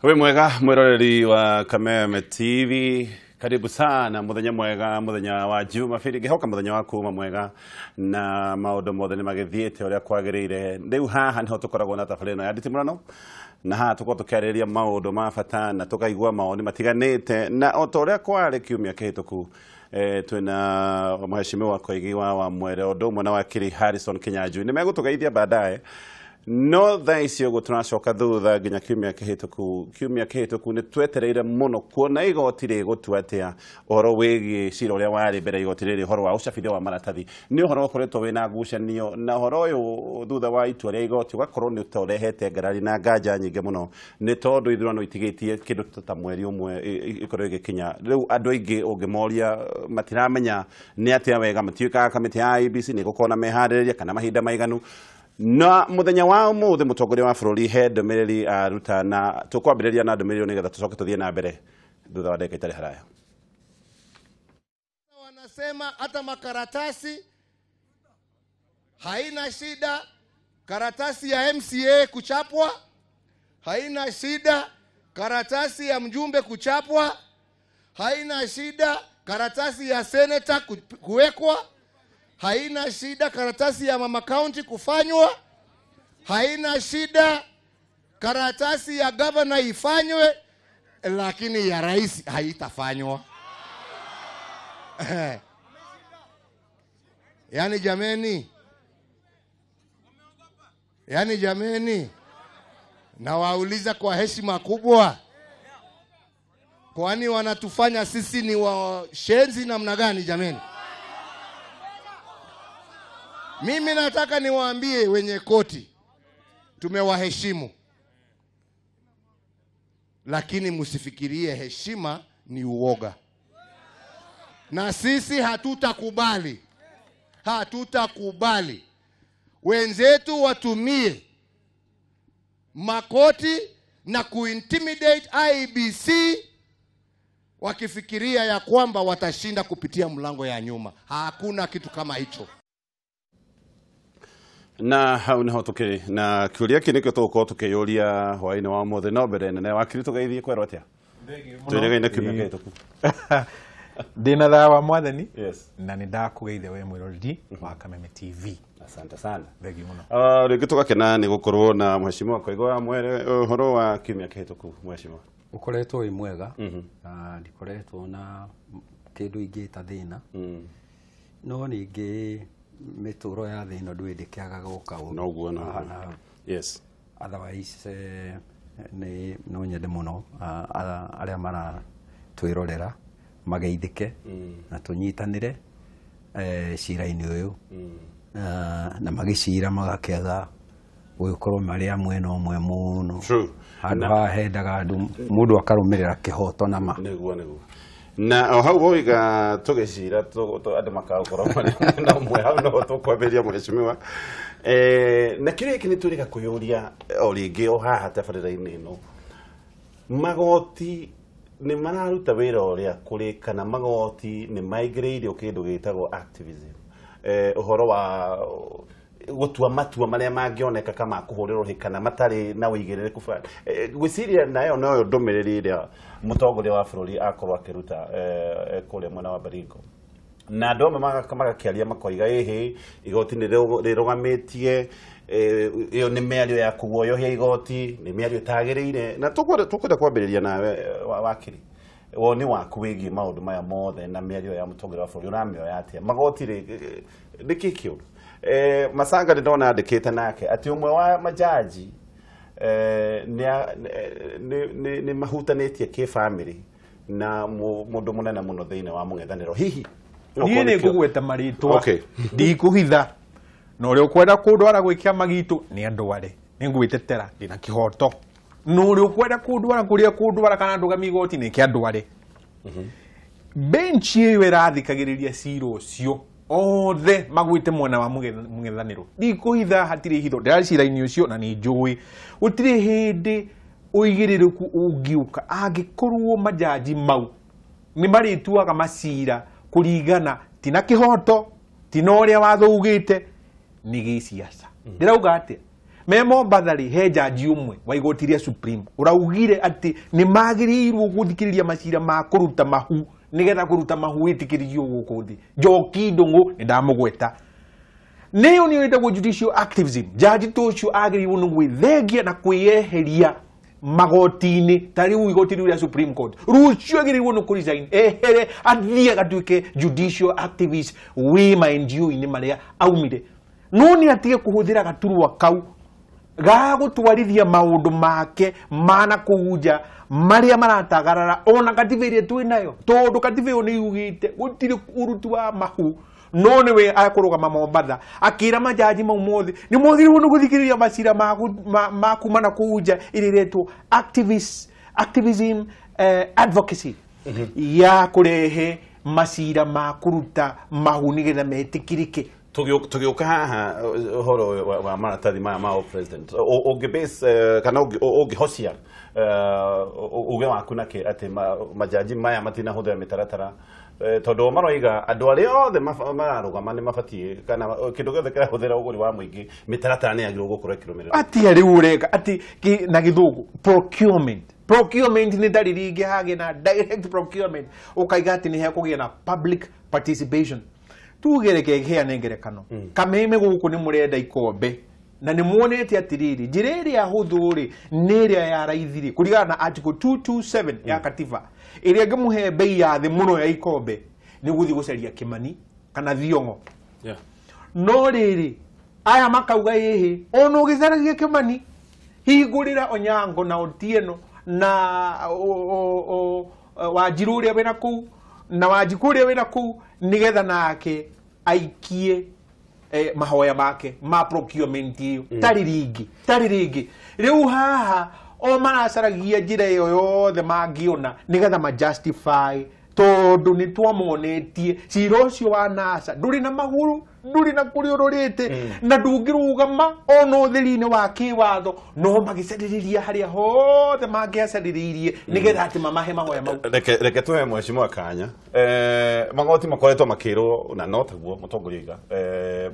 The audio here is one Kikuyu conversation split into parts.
Wĩ mwega mwĩroreri wa Kameme TV, karibu sana muthenya mwega, muthenya wa Jumapili, ngihoka muthenya wa kuma mwega na maundu mothe ni magithiite uria kwagiriire. Riu haha niho tukoragwo na tabarĩra ĩno ya nditimũrano, na haha tukoragwo tukiarĩrĩria maundu ma bata na tukaigua mawoni matiganĩte, na o ta ũrĩa kwarĩ kiumia kĩhĩtũku twĩna mheshimiwa Koigi wa Wamwere ũndũ ũmwe na wakiri Harrison Kinyanjui nĩ megũtũgeithia baadaye. No thaa ici ũguo tũracoka thutha nginya kiumia kĩhĩtũku. Kiumia kĩhĩtũku nĩ twetereire mũno kuona igoti rĩgũtua atĩa ũhoro wĩgiĩ cira ũrĩa warĩ mbere igoti rĩrĩ, ũhoro wa ũcabithia wa maratathi. Nĩ ũhoro ũkoretwo wĩna ngucanio, na ũhoro ũyũ thutha wa itua rĩa igoti ũgakorwo nĩ ta ũrehete ngarari na nganja nyingĩ mũno, nĩ tondũ ithurano itigĩtie kĩndũ ta mweri ũmwe ikorwo ĩgĩkinya. Rĩu andũ aingĩ ũngĩmoria matiramenya nĩ atĩa wega, matiũĩ kamĩtĩ ya IEBC nĩ ĩgũkorwo na meharĩrĩria kana mahinda maiganu. Na muthenya wa umuthi mutongoria wa bũrũri he ndũmĩrĩri aruta, na tũkwambĩrĩria na ndũmĩrĩri nĩgetha tũcoke tũthiĩ na mbere thutha wa ndagĩka itarĩ haraya. Wanasema hata makaratasi haina shida, karatasi ya MCA kuchapwa haina shida, karatasi ya mjumbe kuchapwa haina shida, karatasi ya seneta kuwekwa haina shida, karatasi ya mama county kufanywa haina shida, karatasi ya governor ifanywe, lakini ya rais haitafanywa. Yaani jameni, yaani jameni, nawauliza kwa heshima kubwa, kwani wanatufanya sisi ni washenzi namna gani jameni? Mimi nataka niwaambie wenye koti, tumewaheshimu, lakini msifikirie heshima ni uoga. Na sisi hatutakubali, hatutakubali wenzetu watumie makoti na kuintimidate IEBC wakifikiria ya kwamba watashinda kupitia mlango ya nyuma. Hakuna kitu kama hicho. Na hau niho tukiri na kiuria ki nikio tugukorwo tukiyuria hwaini wa umuthi. No mbere nene wakiri tugeithie kwerwo atia twĩrĩgaine kiumia kĩhĩtũku. Ndĩna thaa wa mwathani. Yes. Na nĩ ndakũgeithia we mwĩroreri wa Kameme TV. Asante sana. Thengiũ mũno. Rĩngĩ tũgakena nĩ gũkorwo na mheshimiwa Koigi wa Wamwere. Ũhoro wa kiumia kĩhĩtũku mheshimiwa ũkoretwo wĩ mwega, na ndikoretwo na kĩndũ ingĩta thĩna. No ningĩ mĩtũro ya thĩ ĩno ndũĩ ndĩkĩagaga gũka ũru. Noguo no. Yes. Otherwise nĩ no nyende mũno arĩa maratwĩrorera mageithĩke na tũnyitanĩre cira-inĩ ũyũ, na magĩcira magakĩaga gũgĩkorwo marĩ a mwena ũmwe mũno. Handũ haha hendaga andũ mũndũ akarũmĩrĩra kĩhoto na ma. Nĩguo nĩguo. Na o hau woiga tũgĩcira andũ makagũkorwo marĩ na ũmwe, hau no tũkwambĩrĩria mheshimiwa. Na kĩrĩa gĩkĩ nĩ twĩrĩga kwĩyũria o rĩngĩ o haha tabarĩra-inĩ ĩno, magoti nĩ mararuta wĩra ũrĩa kũrĩ, kana magoti nĩ maingĩrĩirio kĩndũ gĩtagwo activism, ũhoro wa gũtua matua marĩa mangĩoneka kama kũhũrĩrwo hĩ kana matarĩ na ũigĩrĩrĩku fulani. Ngwĩciria nayo noyo ndũmĩrĩri ĩrĩa mũtongoria wa bũrũri akorwo akĩruta kũrĩa mwena wa Baringo, na andũ amwe magakĩaria makoiga ĩhĩ igoti nĩ rĩrũgamĩtie, ĩyo nĩ mĩario ya kũguoyohia igoti, nĩ mĩario ĩtagĩrĩire. Na tũkwenda kwambĩrĩria nawe wakiri, woni waku wĩgiĩ maũndũ maya mothe na mĩario ya mũtongoria wa bũrũri ũramĩoya atĩa? Magoti rĩ nĩkĩ kĩũru? Masanga ndona andĩkĩte nake atĩ ũmwe wa majaji nĩ mahutanĩtie kĩbamĩrĩ na mũndũ mũnene mũno thĩinĩ wa mũng'ethanĩro. Hihi niĩ nĩ ngũgweta marĩtwa, ndikũhitha, na ũrĩa ũkwenda kũndwara gwĩ kĩama gitũ nĩ andware, nĩ ngwĩtetera, ndĩna kĩhoto. Na ũrĩa ũkwenda kũndwara kũrĩa kũndwara kana ndũgamie igoti nĩ kĩandware. Benchi ĩyo ĩrathikagĩrĩria cira ũcio othe magwite mwena wa mũng'ethanĩro. Ndikũhitha, hatirĩ hitho, ndĩrarĩ cira-inĩ ũcio na nĩ njũĩ gũtirĩ hĩndĩ ũigĩrĩrĩku ũngĩũka angĩkorwo majaji mau nĩ marĩtuaga macira kũringana ti na kĩhoto, ti na ũrĩa watho ugĩte, nĩ gĩciaca. Ndĩrauga atĩa? Me Mombatha rĩ, he jaji ũmwe wa igoti rĩa Supreme ũraugire atĩ nĩ magĩrĩirwo gũthikĩrĩria macira ma kũruta mahu nĩgetha kũruta mahu wĩtĩkĩrio gũkũ thĩ. Njoki Ndung'u nĩ ndamũgweta. Nĩyo nĩyo ĩtagwo judicial activism. Jaji ta ũcio agĩrĩirwo nĩ gwĩthengia na kwĩyeheria magoti-inĩ ta rĩu igoti rĩu rĩa Supreme Court. Rũciũ agĩrĩirwo nĩ kũ-resign ehere athiĩ agatuĩke judicial activist wĩ ma NGO-inĩ marĩa aumire. No nĩ atige kũhũthĩra gaturwa kau ga gũtwarithia maũndũ make mana kũu nja marĩa maratagarara ona katiba ĩrĩa twĩ nayo, tondũ katiba ĩyo nĩ yugĩte gũtirĩ ũruti wa mahu. No nĩwe akũrũgama Mombatha akĩra majaji mau mothe nĩ mwagĩrĩirwo nĩ gũthikĩrĩria macira ma kuma na kũu nja ĩrĩa ĩretwo activism advocacy ya kũrehe macira ma kũruta mahu nĩgetha metĩkĩrĩke. Tũgĩũka haha ũhoro wa maratathi maya ma president ũngĩbase kana ũngĩhocia uge waku nake atĩ majaji maya matinahũthĩra mĩtaratara tondũ maroiga andũ arĩa othe mararũgama nĩ mabatiĩ kana kĩndũ gĩothe kĩrahũthĩra ũgũri wa mũingĩ mĩtaratara nĩ yagĩrĩirwo gũkorwo ĩkĩrũmĩrĩrwo. Atia rĩu ũreka atĩ na gĩthũngũ procurement. Procurement nĩ ndariri ingĩ hagĩa na direct procurement ũkaiga atĩ nĩ hekũgĩa na public participation. Tugereke heane ngerekano Kameme gũkũ nĩ mũrenda ikombe na nĩ muonete atĩrĩrĩ njĩra ĩrĩa hũthũ rĩ nĩ ĩrĩa ya raithi rĩ kũringana na article 227 ya katiba ĩrĩa ngĩmũhe bei ya thĩ mũno ya ikombe nĩ gũthiĩ gũcaria Kĩmani kana Thiong'o. No rĩrĩ aya makauga ĩhĩ ona ũgĩcaragia Kĩmani hingũrĩra Onyango na Otieno na Wanjirũ ũrĩa wĩna kũu na Wanjikũ ũrĩa wĩna kũu nĩgetha nake aikie mahoya make ma procurement ĩyo. Tarĩ rĩngĩ rĩu haha o maracaragia njĩra ĩyo yothe mangĩona nĩgetha ma justify tondũ nĩ twamonetie cira ũcio wa NASA ndũrĩ na magũrũ ndũrĩ na kũrĩa ũrorĩte na ndũngĩrũgama ona ũtheri-inĩ wa kĩwatho no magĩcarĩrĩria harĩa hothe mangĩacarĩrĩirie nĩgetha atĩ mamahe mahoya mau. Reke tuhe mheshimiwa kanya. Magoti makoretwo makĩrwo na no taguo mũtongoria oiga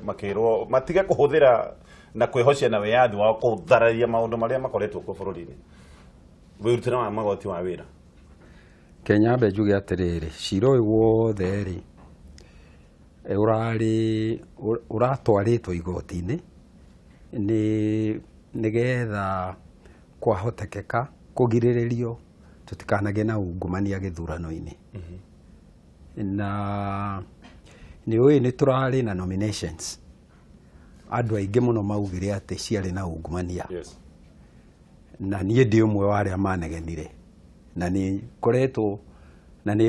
makĩrwo matige kũhũthĩra na kwĩhocia na wĩyathi wao kũthararia maũndũ marĩa makoretwo kuo bũrũri-inĩ. Wĩrutĩra wa magoti wa wĩra. Kenya mbe njuge atĩrĩrĩ cira ũyũ wothe rĩ ũrarĩ ũratwarĩtwo igoti-inĩ nĩ nĩgetha kwahotekeka kũgirĩrĩrio tũtikanagĩe na ungumania gĩthurano-inĩ. Na nĩ ũĩ nĩ tũrarĩ na nominations andũ aingĩ mũno maugire atĩ ciarĩ na ungumania. Na niĩ ndĩ ũmwe wa arĩa manegenire na nĩ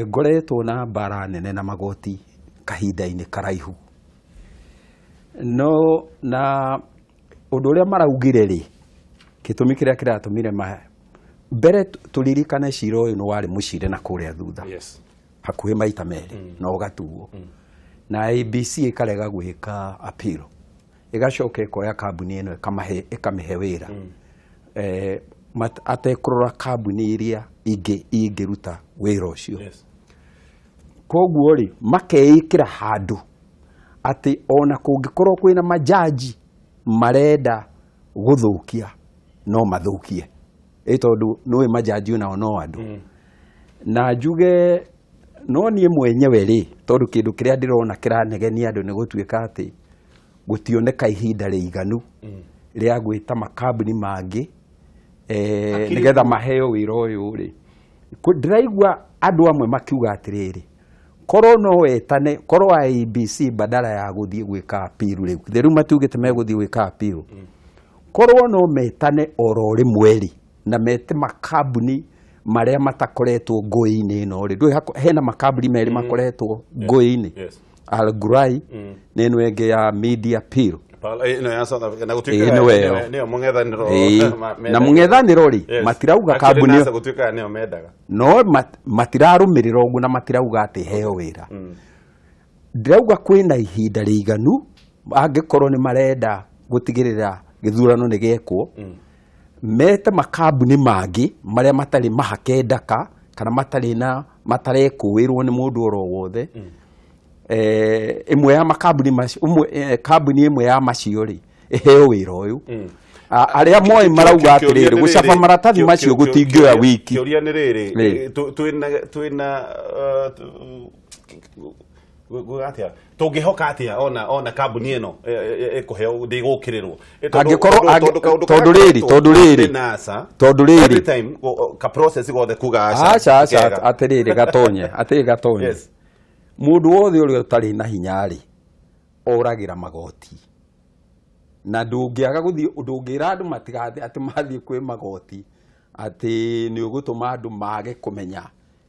ngoretwo na mbara nene na magoti kahinda-inĩ karaihu. No na ũndũ ũrĩa maraugire rĩ gĩtũmi kĩrĩa kĩratũmire mbere tũririkane cira ũyũ nĩ warĩ mũcire na kũrĩa thutha hakuhĩ maita merĩ na ũgatuo na ABC ĩkarega gwĩka appeal ĩgacoka ĩkoya kambuni ĩno ĩkamĩhe wĩra atekũrora kambuni iria ingĩ ingĩruta wĩra ũcio. Koguo rĩ makeĩkĩra handũ atĩ ona kũngĩkorwo kwĩna majaji marenda gũthũkia no mathũkie ĩ tondũ nĩũĩ majaji nao no andũ. Na njuge no niĩ mwenyewe rĩ tondũ kĩndũ kĩrĩa ndĩrona kĩranegenia andũ nĩ gũtuĩka atĩ gũtioneka ihinda rĩiganu rĩa gwĩta makambuni mangĩ nĩgetha maheo wĩra ũyũ rĩ. Ndĩraigua andũ amwe makiuga atĩrĩrĩ korwo no wetane korwo IEBC badala ya gũthiĩ gwĩka appeal rĩu rĩu matiugĩte megũthiĩ gwĩka appeal korwo no metane oro rĩmwe rĩ na mete makambuni marĩa matakoretwo ngũĩ-inĩ ĩno rĩ ndũĩ hena makambuni merĩ makoretwo ngũĩ-inĩ Al Ghurair nĩ ĩno ĩngĩ ya Media Peel na mũng'ethanĩro rĩ matirauga kambuni no matirarũmĩrĩra ũguo na matirauga atĩ heo wĩra. Ndĩrauga kwĩna ihinda rĩiganu angĩkorwo nĩ marenda gũtigĩrĩra gĩthurano nĩ gĩekwo mete makambuni mangĩ marĩa matarĩ mahake ndaka kana matarĩ na matarekũĩrwo nĩ mũndũ oro wothe. Ĩmwe ya makambuni macio kambuni ĩmwe ya macio rĩ ĩheo wĩra ũyũ. Arĩa moĩ marauga atĩrĩrĩ, gũcaba maratathi macio gũtingĩoya wiki. Kĩũria nĩ rĩrĩ, twĩna atia tũngĩhoka atia ona kambuni ĩno ĩkũheo ndĩgũkĩrĩrwo angĩkorwo tondũ rĩrĩ tondũ rĩrĩ every time ka process gothe kuga aca aca atĩrĩrĩ gatonye atĩrĩ gatonye mũndũ wothe ũrĩa ũtarĩ na hinya rĩ oragĩra magoti na ndũngĩaga gũthiĩ ndũngĩra andũ matigathiĩ atĩ mathiĩ kwĩ magoti atĩ nĩ ũgũtũma andũ mage kũmenya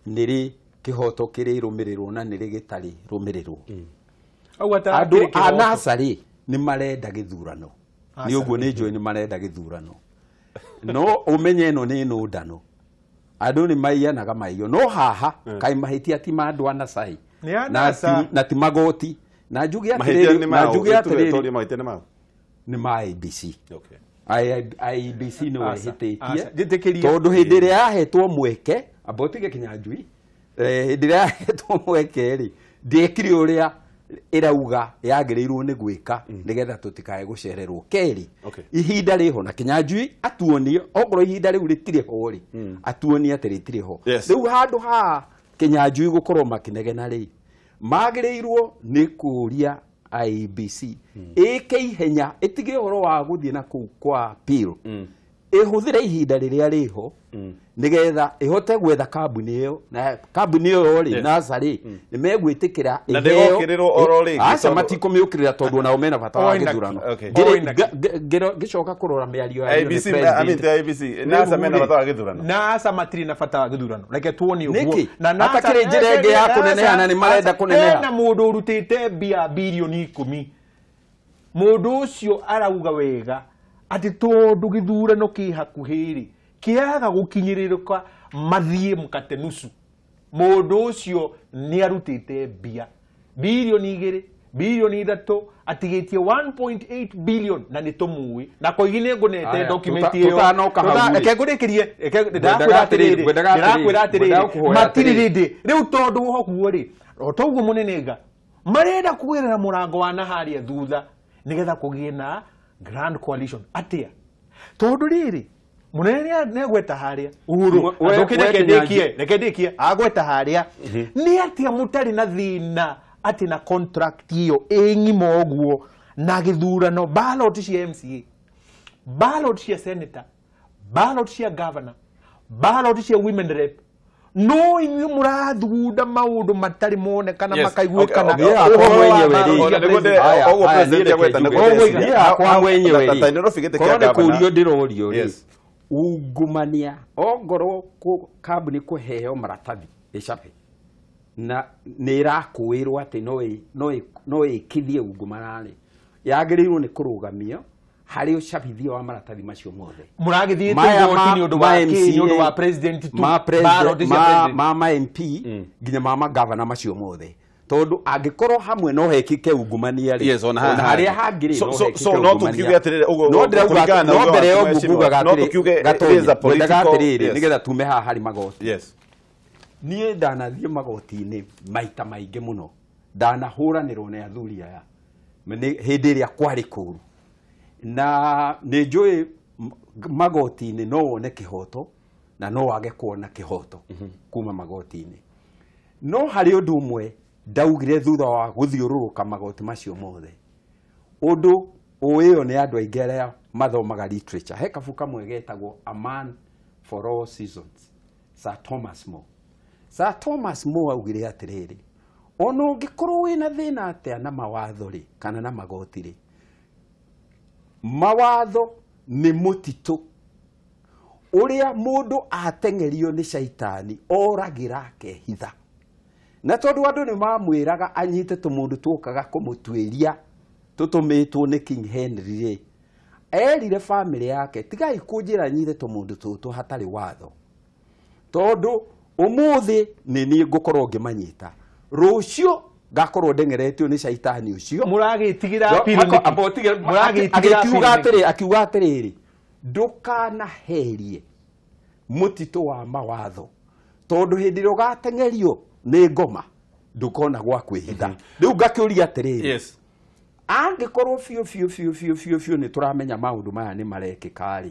nĩrĩ kihoto kĩrĩrũmĩrĩrwo na nĩrĩ gĩtarĩ rũmĩrĩrwo. Andũ a NASA rĩ nĩ marenda gĩthurano, nĩ ũguo nĩ njũĩ nĩ marenda gĩthurano, no ũmenye ĩno nĩ nũndano, andũ nĩ maiyanaga maiyo, no haha kaĩ mahĩtia ti ma andũ a NASA na ti magoti na njuge atĩrĩrĩ nĩ ma IEBC. IEBC nĩ wehĩtĩtie tondũ hĩndĩ ĩrĩa yahetwo mweke amba ũtige Kinyanjui hĩndĩ ĩrĩa yahetwo mweke rĩ ndĩekire ũrĩa ĩrauga yagĩrĩirwo nĩ gwĩka nĩgetha tũtikae gũcererwo. Kerĩ, ihinda rĩho na Kinyanjui atuonie okorwo ihinda rĩu rĩtirĩ ho rĩ atuonie atĩ rĩtirĩ ho. Rĩu handũ ha Kinyanjui gũkorwo makĩnegena rĩ magĩrĩirwo nĩ kũũria IEBC ĩke ihenya ĩtige ũhoro wa gũthiĩ na kũu kwa appeal, ĩhũthĩre ihinda rĩrĩa rĩho nĩgetha ĩhote gwetha kambuni ĩyo na kambuni ĩyo rĩ NASA rĩ nĩ megwĩtĩkĩra ĩheo aca matikũmĩũkĩrĩra tondũ nao mena bata wa gĩthurano. Ngĩcoka kũrora mĩario ya IEBC NASA mena bata wa gĩthurano, NASA matirĩ na bata wa gĩthurano, reke tuone ũguo. Na hatakĩrĩ njĩra ĩngĩ ya kũneneha na nĩ marenda kũneneha. Hena mũndũ ũrutĩte mbia bilioni 10, mũndũ ũcio arauga wega atĩ tondũ gĩthurano kĩ hakuhĩ rĩ kĩaga gũkinyĩrĩrĩka mathiĩ mũkate nusu, mũndũ ũcio nĩ arutĩte mbia bilioni 2 bilioni 3 atigĩtie 1.8 billion na nĩ tũmũĩ na koigi nĩ ngũnete document ĩyo. Reke ngũrĩkĩrie, ndĩrakwĩra atĩrĩrĩ matirĩ rĩndĩ rĩu tondũ ũguo rĩ o toguo mũnene nga marenda kũgerera mũrango wa na harĩa thutha nĩgetha kũgĩe na Grand Coalition atia tondũ rĩrĩ munene nĩ agweta harĩa Uhuru reke ndĩkie agweta harĩa nĩ atia mũtarĩ na thĩna atĩ na contract ĩyo ĩng'ima ũguo na gĩthurano ballot cia MCA, ballot cia senator, ballot cia governor, ballot cia women rep, no inyuĩ mũrathugunda maũndũ matarĩ monekana makaiguĩkana. Kũrio ndĩrorio rĩ ungumania ongorwo kambuni kũheo maratathi ĩcabe na nĩ ĩrakũĩrwo atĩ no ĩkithie ungumania rĩ yagĩrĩirwo nĩ kũrũgamio harĩ ũcabithia wa maratathi macio mothe. Mũragĩthiĩte igoti nĩ ũndũ wa kĩ? Nĩ ũndũ wa president tu, ma MP nginya ma magavana macio mothe, tondũ angĩkorwo hamwe no hekike ungumania rĩ ona harĩa hangĩ rĩ no hekike ungumania. No ndĩrauga no mbere ya ũguo ngugaga atĩrĩrĩ nĩgetha tume haha harĩ magoti. Niĩ ndanathiĩ magoti-inĩ maita maingĩ mũno, ndanahũranĩrwo nĩ athuri aya hĩndĩ ĩrĩa kwarĩ kũũru, na nĩ njũĩ magoti-inĩ no wone kĩhoto na no wage kuona kĩhoto kuma magoti-inĩ. No harĩ ũndũ ũmwe ndaugire thutha wa gũthiũrũrũka magoti macio mothe, ũndũ ũĩyo nĩ andũ aingĩ arĩa mathomaga literature. He kabuku kamwe getagwo A Man for All Seasons, Sir Thomas More. Sir Thomas More augire atĩrĩrĩ, ona ũngĩkorwo wĩna thĩna atĩa na mawatho rĩ kana na magoti rĩ, mawatho nĩ mũtitũ ũrĩa mũndũ ateng'erio nĩ caitani oragĩra akehitha. Na tondũ andũ nĩ mamwĩraga anyite tũmũndũ tũkaga kũmũtuĩria tũtũmĩtwo nĩ King Henry rĩ, erire bamĩrĩ yake tigai kũnjĩra nyite tũmũndũ tũtũ hatarĩ watho, tondũ ũmũthĩ nĩ niĩ ngũkorwo ngĩmanyita, rũciũ ngakorwo ndeng'eretio nĩ caitani ũcio. Mũragĩtigĩra appeal nĩkĩ? Akiuga atĩrĩrĩ, ndũkanaherie mũtitũ wa mawatho tondũ hĩndĩ ĩrĩa ũgateng'erio nĩ ngoma ndũkona gwa kwĩhitha. Rĩu ngakĩũria atĩrĩrĩ, Angĩkorwo biũ biũ biũ biũ biũ biũ nĩ tũramenya maũndũ maya nĩ marekĩka rĩ,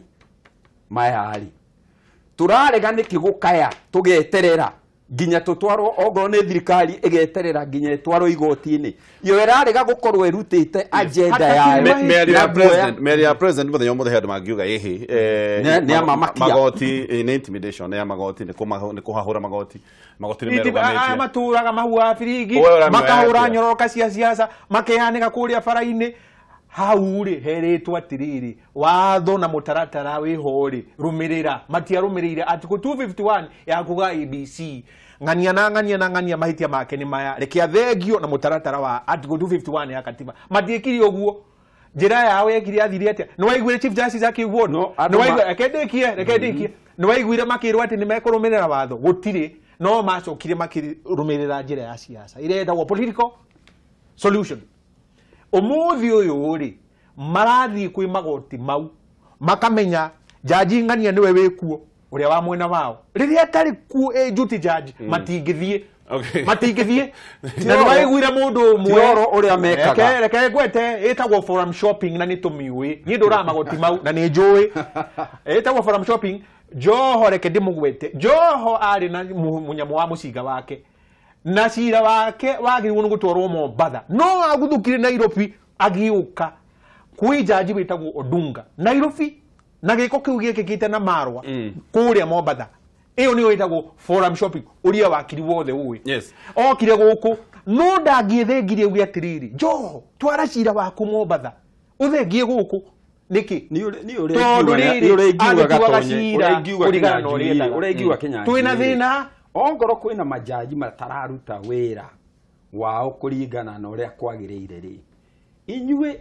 maya rĩ tũrarega nĩkĩ gũkaya tũgeterera nginya tũtwarwo, ongorwo nĩ thirikari ĩgeterera nginya ĩtwarwo igoti-inĩ, yo ĩrarega gũkorwo ĩrutĩte agenda yayo. Mĩario ya president mũthenya ũmũthĩ he andũ mangiuga ĩhĩ magoti nĩ intimidation, nĩ ya magoti, nĩ kũhahũra magoti, magoti nĩ merũgamĩtie, maturaga mahua biringi, makahũra nyororoka cia siasa, makeanĩka kũrĩa bara-inĩ. Hau rĩ heretwo atĩrĩrĩ, watho na mũtaratara wĩho rĩ, rũmĩrĩra. Matiarũmĩrĩire Article 251 ya kuga ABC ng'ania na ng'ania na ng'ania mahĩtia make nĩ maya, reke athengio na mũtaratara wa Article 251 ya katiba. Matiĩkire ũguo. Njĩra yao yekire athire atĩa? Nĩ waiguire Chief Justice akiuguo? Nĩ waiguire, reke ndĩkie, reke ndĩkie. Nĩ waiguire makĩrwo atĩ nĩ mekũrũmĩrĩra watho? Gũtirĩ. No macokire makĩrũmĩrĩra njĩra ya siasa ĩrĩa ĩtagwo political solution. Ũmũthĩ ũyũ rĩ, marathiĩ kwĩ magoti mau, makamenya jaji ng'ania nĩwe wĩkuo ũrĩa wa mwena wao. Rĩrĩa atarĩ kuo duty judge, matingĩthiĩ. Matingĩthiĩ. Na nĩ waiguire mũndũ ũmwe Tioro ũrĩa mekaga. Reke ngwete, ĩtagwo forum shopping na nĩ tũmĩũĩ. Niĩ ndũraga magoti mau na nĩ njũĩ. Ĩtagwo forum shopping. Joho reke ndĩmũgwete. Joho arĩ na mũnyamũ wa mũcinga wake. Na cira wake wagĩrĩirwo nĩ gũtwarwo Mombatha, no aguthũkire Nairobi agĩũka kwĩ jaji wĩtagwo Odunga Nairobi, na gĩko kĩu gĩkĩkĩte na Marwa kũrĩa Mombatha. Ĩyo nĩyo ĩtagwo forum shopping, ũrĩa wakiri wothe ũĩ. Okire gũkũ no ndangĩthengirie uge atĩrĩrĩ, Joho twara cira waku Mombatha ũthengie gũkũ nĩkĩ? Tondũ rĩrĩ agĩtuaga cira kũringana na ũrĩa endaga. Twĩna thĩna. Ongorwo kwĩna majaji matararuta wĩra wao kũringana na ũrĩa kwagĩrĩire rĩ, inyuĩ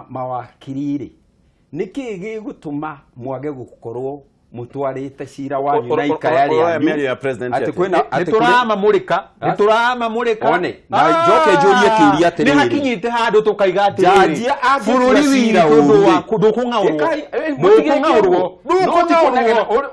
mawakiri rĩ, nĩkĩ gĩgũtũma mwage gũkorwo mũtwarĩte cira wanyu na ikaya rĩanyu? Nĩtũramamũrĩka, nĩtũramamũrĩka. One, na njoke njũrie kĩũria atĩrĩrĩ, nĩ hakinyĩte handũ tũkaiga atĩrĩrĩ, bũrũri witũ ndũkũng'aũrwo, ndũkũng'aũrwo.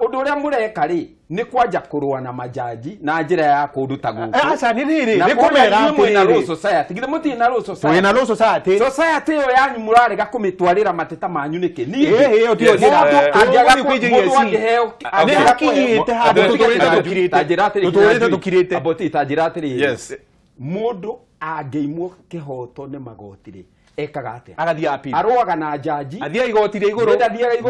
Ũndũ ũrĩa mũreka rĩ, nĩ kwanja kũrũa na majaji na njĩra ya kũndũ ta gũkũ. Aca nĩ rĩrĩ, nĩ kũmera atĩrĩrĩ, Law Society, githĩ mũtirĩ na Law Society? Twĩna Law Society. Society ĩyo yanyu mũrarega kũmĩtwarĩra mateta manyu nĩkĩ? Niĩ ĩyo tiyo njĩra. Mũndũ angĩheo, nĩ hakinyĩte handũ tũtũrĩte tũkirĩte. Tũtũrĩte tũkirĩte. Aboti, ta njĩra atĩrĩrĩ, mũndũ angĩimwo kĩhoto nĩ magoti rĩ, ekaga atĩa? Agathiĩ appeal. Arũaga na jaji. Athiaga igoti rĩa igũrũ. Na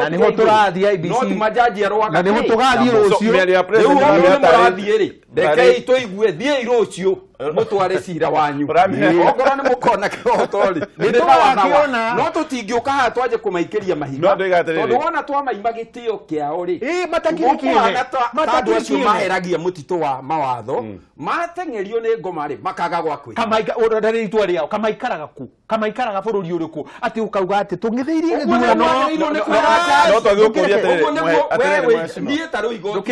nĩho tũrathiĩ IBC. No ti majaji arũaga. Na nĩho tũgathiĩ rũciũ. Rĩu ũrĩa mũrathiĩ rĩ, rekei tũigue, thiĩi rũciũ mũtware cira wanyu. Ongorwo nĩ mũkona kĩhoto rĩ, nĩ tũgakĩona. No tũtingĩũka haha twanje kũmaikĩria mahiga. Tondũ wona twamaima gĩtĩo kĩao rĩ, matakĩrĩ kĩene. Andũ acio maheragia mũtitũ wa mawatho, mateng'erio nĩ ngoma rĩ, makaga gwa kwĩhitha. Kamaika, ũrĩa itua rĩao, kamaikaraga kũ? Kamaikaraga bũrũri ũrĩkũ? Atĩ ũkauga atĩ tũng'etheirie gĩthurano. No twagĩrĩirwo kũũria atĩrĩrĩ, niĩ ta rĩu igoti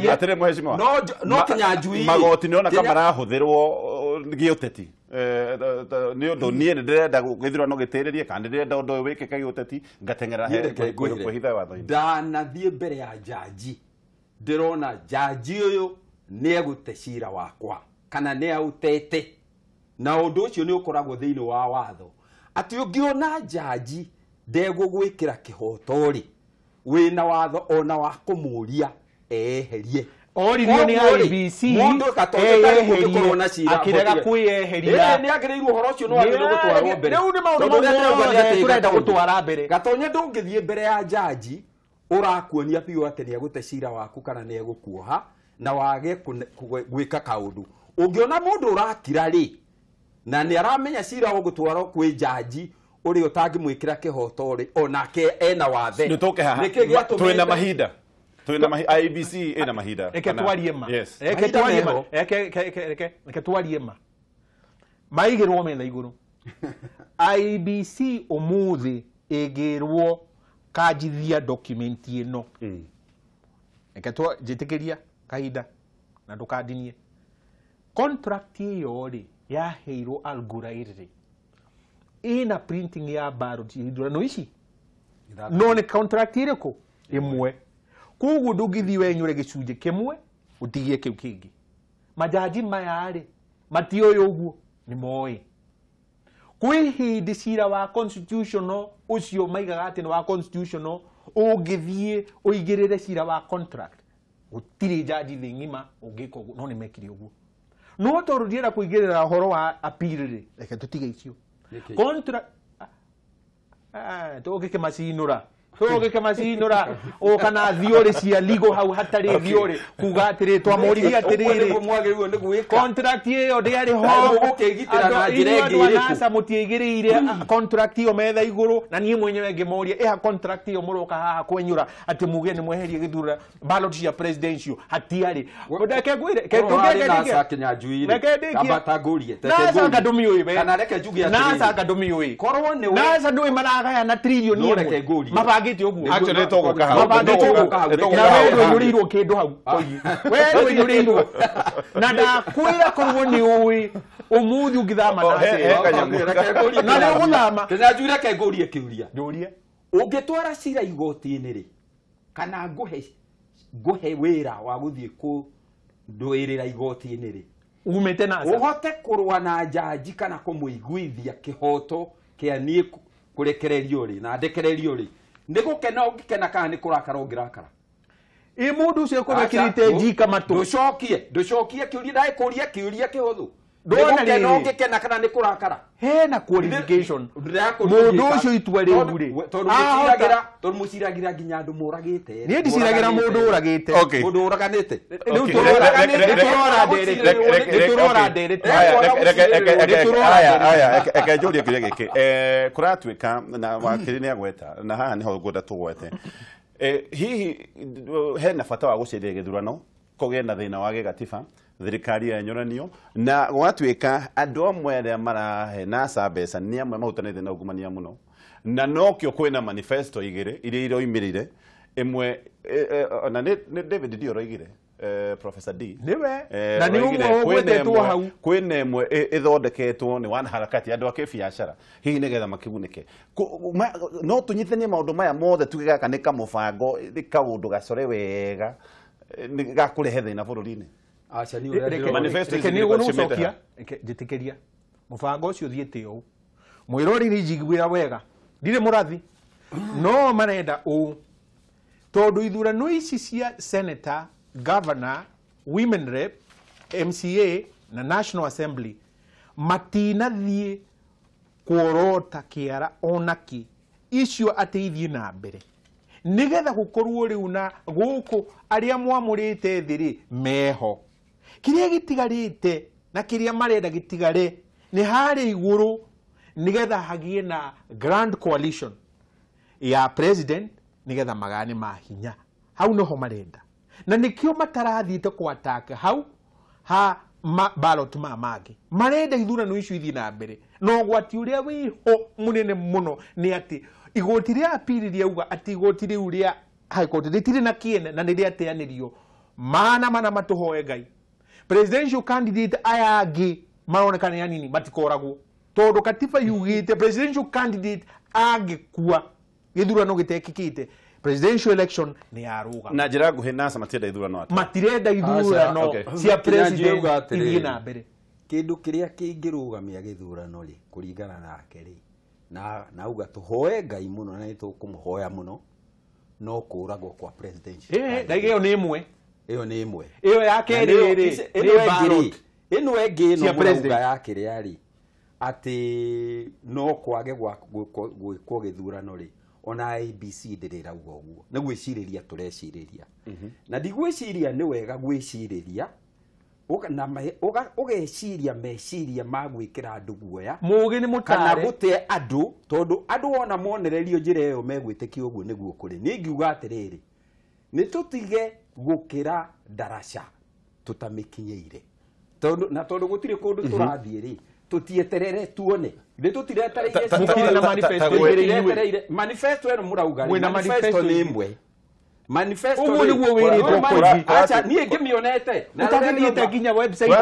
atĩrĩrĩ mheshimiwa, no Kinyanjui magoti nĩ ona kama marahũthĩrwo gĩũteti, nĩ ũndũ niĩ nĩ ndĩrenda gĩthurano gĩtĩrĩrie kana nĩ ndĩrenda ũndũ ũyũ wĩkĩke gĩũteti, ngateng'era kwĩhitha watho-inĩ. Ndanathiĩ mbere ya jaji, ndĩrona jaji ũyũ nĩ egũte cira wakwa kana nĩ aũtete, na ũndũ ũcio nĩ ũkoragwo thĩinĩ wa watho atĩ ũngĩona jaji ndegũgwĩkĩra kĩhoto rĩ, wĩna watho ona wa kũmũria eherie. Oririo nĩ IBC eyeherie, akĩrega kwĩyeheria. Nĩ agĩrĩirwo ũhoro ũcio nĩ wagĩrĩirwo gũtwarwo mbere. Rĩu nĩ maũndũ mothe tũrenda gũtwara mbere. Gatonye ndũngĩthiĩ mbere ya jaji ũrakuonia biũ atĩ nĩ egũte cira waku kana nĩ egũkuoha na wage gwĩka kaũndũ. Ũngĩona mũndũ ũrakira rĩ, na nĩ aramenya cira ũgũtwarwo kwĩ jaji ũrĩa ũtangĩmwĩkĩra kĩhoto rĩ, onake ena wathe. Nĩ tũke haha. Twĩna mahinda. Twĩna mahinda. IEBC ĩna mahinda. Reke twarie ma. Reke twarie ma. Reke twarie ma. Maigĩrwo metha igũrũ. IEBC ũmũthĩ ĩngĩrwo kanjithia document ĩno. Reke njĩtĩkĩria kahinda na ndũkandinie. Contract ĩyo rĩ yaheirwo Al Ghurair rĩ, ĩna printing ya ballot ithurano ici, no nĩ contract ĩrĩkũ? Ĩmwe. Koguo ndũngĩthiĩ wenyũre gĩcunjĩ kĩmwe ũtigie kĩu kĩngĩ. Majaji maya rĩ matiũĩ ũguo, Nĩ moĩ kwĩ hĩndĩ cira wa constitutional ũcio maigaga atĩ nĩ wa constitutional ũngĩthiĩ ũigĩrĩre cira wa contract gũtirĩ jaji thĩ ng'ima ũngĩka ũguo no nĩ mekire ũguo no tondũ ndienda kũigĩrĩra ũhoro wa appeal rĩ reke tũtige icio contract tũgĩkĩmacinũra ũka na theory cia legal hau hatarĩ theory kuga atĩrĩ twamũririe atĩrĩrĩ contract ĩyo ndĩarĩ ho andũ a NASA mũtiaigĩrĩire contract ĩyo metha igũrũ na niĩ mwenyewe ngĩmoria ĩha contract ĩyo mũroka haha kwenyũra atĩ muge nĩ mweherie gĩthurano ballot cia presidential hatiarĩ reke ngwĩre NASA anga ndũmĩũĩ we NASA anga ndũmĩũĩ NASA ndũĩ maragayana tririoni ĩmwe mabangĩte ũguo Actually tũgũka hau na we ndũiyũrĩirwo kĩndũ hau we ndũiyũrĩirwo na ndakwĩra korwo nĩ ũĩ ũmũthĩ ũngĩthama na nĩ ũgũthama Kĩnyanjui reke ngũrie kĩũria ndũrie ũngĩtwara cira igoti-inĩ rĩ kana ngũhe wĩra wa gũthiĩ kũndũĩrĩra igoti-inĩ rĩ umĩte NASA ũhote kũrũa na njanji kana kũmũiguithia kĩhoto kĩa niĩ kũrekererio rĩ na ndekererio rĩ nĩ gũkena ũngĩkena kana nĩ kũrakara ũngĩrakara ĩ mũndũ ũcio ekũmekĩrĩte njika matũ ndũcokie kĩũria ndagĩkũria kĩũria kĩhũthũ nĩ gũkena ũngĩkena kana nĩ kũrakara hena qualification mũndũ ũcio itua rĩu rĩ tondũ mũciragĩra nginya andũ mũragĩte niĩ ndiciragĩra mũndũ ũragĩte mũndũ ũraganĩte rĩu tũrora ndereti reke njũrie kĩũria gĩkĩ kũratuĩka na wakiri nĩ agweta na haha nĩho ngwenda tũgwete hihi hena bata wa gũcenjia gĩthurano kũgĩe na thĩna wa gĩgatiba thirikari yenyũranio na gwatuĩka andũ amwe arĩa marahe NASA mbeca nĩ amwe mahutanĩte na ungumania mũno na nokĩo kwĩna manifesto igĩrĩ iria iroimĩrire ĩmwe na nĩ David D ũroigire Professor D nĩwe na nĩ ũmwe ũgwetetwo hau kwĩna ĩmwe ĩthondeketwo nĩ wanaharakati andũ a kĩbiacara hihi nĩgetha makĩgunĩke no tũnyitithanie maũndũ maya mothe tuge gaka nĩ kamũbango nĩ kaũndũ gacore wega ga kũrehe thĩna bũrũri-inĩ nĩũgũcokia njĩtĩkĩria mũbango ũcio ũthiĩte ũũ mwĩrori nĩ njiguĩra wega ndirĩ mũrathi no marenda ũũ tondũ ithurano ici cia senator governor women rep MCA na National Assembly matinathiĩ kuorota kĩara onakĩ icio atĩ ithiĩ na mbere nĩgetha gũkorwo rĩu na gũkũ arĩa mwamũrĩte thĩ rĩ meho kĩrĩa gĩtigarĩte na kĩrĩa marenda gĩtigare nĩ harĩa igũrũ nĩgetha hagĩe na grand coalition ya president nĩgetha magane mahinya hau noho marenda na nĩkĩo matarathiĩte kwataka hau ha ballot ma mangĩ marenda ithurano icio ithiĩ na mbere na ũgwati ũrĩa wĩho mũnene mũno nĩ atĩ igoti rĩa appeal rĩauga atĩ igoti rĩu rĩa High Court rĩtirĩ na kĩene na nĩ rĩateanĩrio mana matũhoe Ngai presidential candidate aya angĩ maroneka nĩ anini matikoragwo tondũ katiba yugĩte presidential candidate angĩkua gĩthurano gĩtekĩkĩte presidential election nĩ yarũgama na njĩra nguhĩ NASA matirenda ithurano atĩa matirenda ithurano cia president ithiĩ na mbere kĩndũ kĩrĩa kĩngĩrũgamia gĩthurano rĩ kũringana nake rĩ na nauga tũhoe Ngai mũno na nĩtũkũmũhoya mũno no kũragwo kwa presidential ndaiga ĩyo nĩ ĩmwe ĩyo nĩ ĩmwe ĩyo ya kerĩ rĩ nĩ ballot ĩno ĩngĩ ĩno mũrauga ya kĩrĩa rĩ atĩ no kwage gwĩkwo gĩthurano rĩ ona ABC ndĩrĩrauga ũguo nĩ gwĩcirĩria tũrecirĩria na ndigwĩciria nĩ wega gwĩcirĩria ũgeciria meciria ma gwĩkĩra andũ guoya mũũgĩ nĩ mũtare kana gũte andũ tondũ andũ ona monererio njĩra ĩyo megwĩtĩkia ũguo nĩguo kũrĩ niĩ ngiuga atĩrĩrĩ nĩ tũtige gũkĩra ndaraca tũtamĩkinyĩire tondũ na tondũ gũtirĩ kũndũ tũrathiĩ rĩ tũtieterere tuone nĩ tũtiretereire na manifesto manifesto ĩno mũrauga manifesto nĩ ĩmwe manifesto ũguo nĩguo wĩrĩtwo kũthi acha niĩ ngĩmĩonete ũtagĩthiĩte nginya website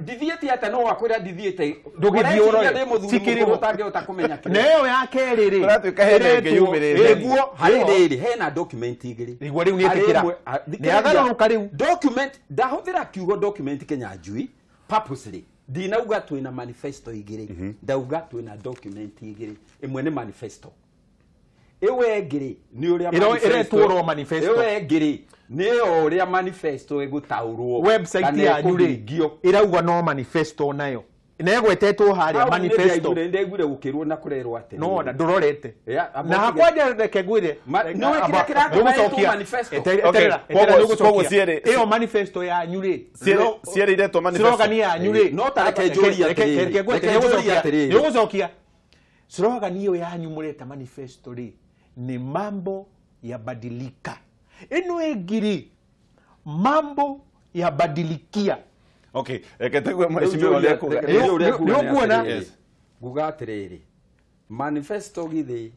ndithiĩte atĩa no wakwĩra ndithiĩte ndũgĩthiĩ ũrore cikĩrĩ ũtangĩhota kũmenya na ĩyo ya kerĩ rĩ kũratuĩka hena ĩngĩ yumĩrĩte nĩguo harĩ rĩrĩ hena document igĩrĩ nĩguo rĩu nĩetĩkĩra nĩagarũrũka rĩu document ndahũthĩra kiugo document Kĩnyanjui purposely Ndinauga twina manifesto igiri, ndauga twina document igiri. Imwe ni manifesto. Iwe ngiri ni uria manifesto. Manifesto. Iwe ngiri ni uria manifesto igutaurwo. Website yanyu ri irauga no manifesto nayo. Negwetetwo haria manifesto. Ndegure gukirwo na kurerwo ati. No na ndurorete. Na hakwa reke ngwire. No kira kira manifesto. Eterera iyo manifesto yanyu ri. Ciere iretwo manifesto. Slogan yanyu ri. No ta reke njurie atiri. Reke njurie. Nigucokia. Slogan iyo yanyu mureta manifesto ri ni mambo yabadilika. Ino ingiri mambo yabadilikia. Okay, reke tuigue mheshimiwa uria kuga. Nĩũkuona? Nguga atiriri, manifesto githi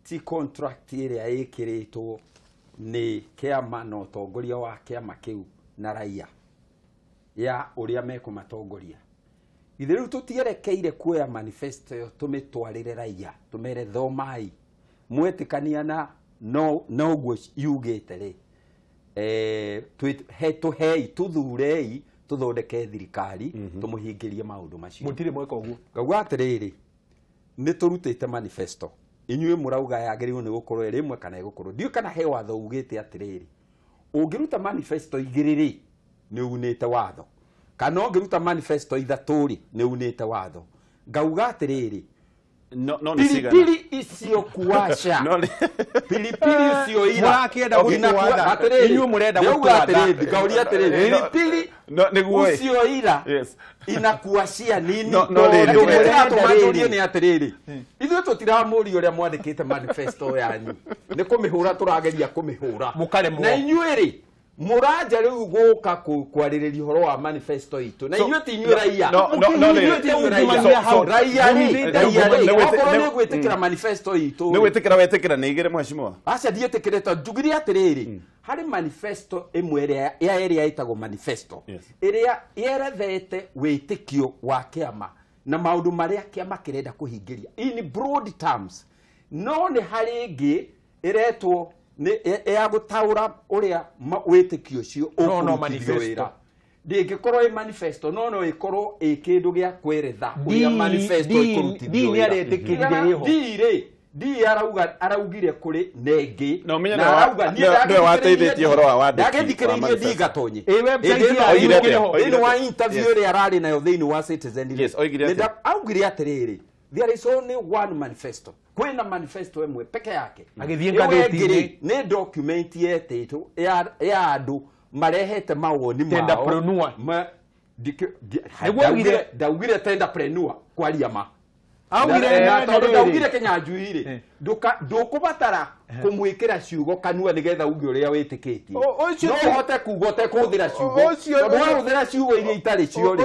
ti contract ĩrĩa ĩkĩrĩtwo nĩ kĩama na ũtongoria wa kĩama kĩu na raia ya ũrĩa mekũmatongoria. Githĩ rĩu tũtierekeire kuoya manifesto ĩyo tũmĩtwarĩre raia tũmere thomai mwetĩkania na no ũguo yugĩte rĩ, tũhei tũthurei tuthondeke thirikari tumuhingirie maundu macio. Mutire mweka uguo. Ngauga atiriri, ni turutite manifesto. Inyuĩ murauga yagĩrĩirwo nĩ gũkorwo ĩrĩ ĩmwe kana ĩgũkorwo. Ndiũĩ kana he watho ugĩte atiriri, ũngĩruta manifesto igĩrĩ rĩ, nĩ unĩte watho. Kana ũngĩruta manifesto ithatũ rĩ, nĩ unĩte watho. Ngauga atiriri, no no ni pilipili icio kuwasha. Pilipili icio ira murakienda gutwatha. Inyuĩ murenda gutwatha. Ngauria atiriri, pilipili no ucio ira inakuashia nini? No no ni atiriri, ithuĩ tũtiramũria ũrĩa mwandĩkĩte manifesto yanyu, nĩ kũmĩhũra tũrageria kũmĩhũra na inyuĩ rĩ muranja riu guka kwarĩrĩria ũhoro wa manifesto itu na inyuĩ ti inyuĩ raia. Raia rĩ, raia rĩ, okorwo nĩ gwĩtĩkĩra manifesto itu nĩ gwĩtĩkĩra wetĩkĩra nĩ igĩrĩ mheshimiwa. Aca ndiĩtĩkĩrĩte, njugire atĩrĩrĩ, harĩ manifesto ĩmwe ya ĩrĩa ĩtagwo manifesto ĩrĩa yerethete wĩtĩkio wa kĩama na maũndũ marĩa kĩama kĩrenda kũhingĩria in broad terms. No nĩ harĩ ĩngĩ ĩretwo nĩ ya gũtaũra ũrĩa wĩtĩkio ũcio ũkũrutithio wĩra. Ndĩngĩkorwo ĩ manifesto, no no ĩkorwo ĩ kĩndũ gĩa kweretha ũrĩa manifesto ĩkũrutithio wĩra. Rĩ D arauga araugire kũrĩ nengĩ na arauga niĩ wateithĩtie ũhoro wa wandĩki ndagĩthikĩrĩirie ndigatonye thĩinĩ wa interview ĩrĩa ararĩ nayo thĩinĩ wa Citizen. Augire atĩrĩrĩ, there is only one manifesto. Kwĩna manifesto ĩmwe peke yake. Agĩthiĩ ngathĩti-inĩ. Nĩ document yetĩtwo ya andũ marehete mawoni mao. Tenderpreneur. Ndaugire tenderpreneur kwaria ma. Augire tondũ ndaugire Kĩnyanjui rĩ, ndũkũbatara kũmwĩkĩra ciugo kanua nĩgetha uge ũrĩa wĩtĩkĩtie. No ũhote kuga ũtekũhũthĩra ciugo. Tondũ wahũthĩra ciugo iria itarĩ cio rĩ,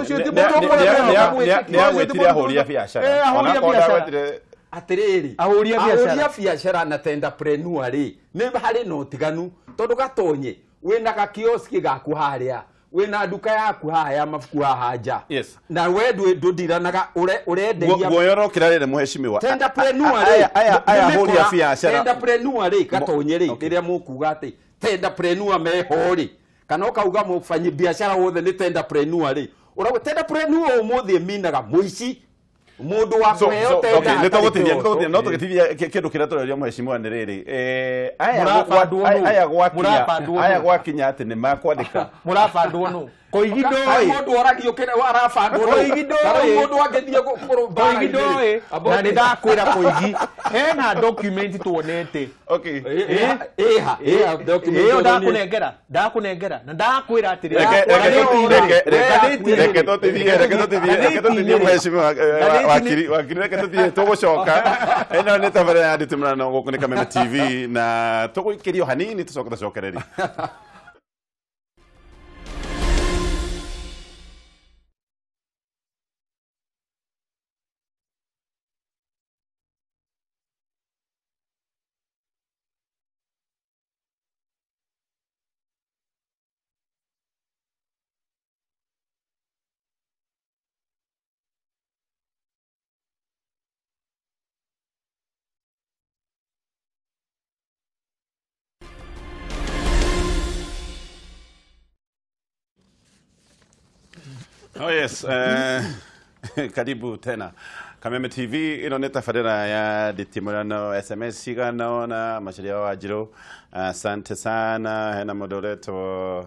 nĩagwĩtire ahũri a biacara. Onakorwo ndagwetire atiriri, ahũri a biacara na tenderpreneur rĩ, nĩ harĩ na ũtiganu tondũ gatonye wĩna gakioski gaku harĩa, wĩna nduka yaku haha ya mabuku haha nja. Na we ndũndiranaga ũrenderia guoyorokĩra rĩrĩ mheshimiwa. Tenderpreneur rĩ, aya ahũri a biacara. Tenderpreneur rĩ, gatonye rĩ, rĩrĩa mũkuga atĩ tenderpreneur meho rĩ, kana ũkauga mũfanyi biacara wothe nĩ tenderpreneur rĩ, ũrauga tenderpreneur ũmũthĩ ĩminaga mũici mundu wa kuheo tenda. Nĩ tũgũtithia no tũgĩtithia kĩndũ kĩrĩa tũreria mheshimiwa nĩ rĩrĩ, aya gwakinya atĩ nĩ makwandĩka mũrabandwo nũ Koigi ndoĩ mũndũ oragio kĩrĩa arabandwo nũ Koigi ndoĩ mũndũ angĩthiĩ gũkũrũ Koigi ndoĩ na nĩ ndakwĩra Koigi hena document tuonete. Okay, ĩha ĩha document ĩyo ndakunengera na ndakwĩra atĩrĩ, reke tũtithie mheshimiwa wakiri, reke tũtithie tũgũcoka. Ĩno nĩ tabarĩra ya Nditimũrano gũkũ nĩ Kameme TV na tũgũikĩrio hanini tũcoke tũcokererie. Oh yes, karibu tena Kameme TV ino nĩ tabarĩra ya nditimũrano SMS cigana na Macharia wa Wanjiru. Asante sana hena mũndũ ũretwo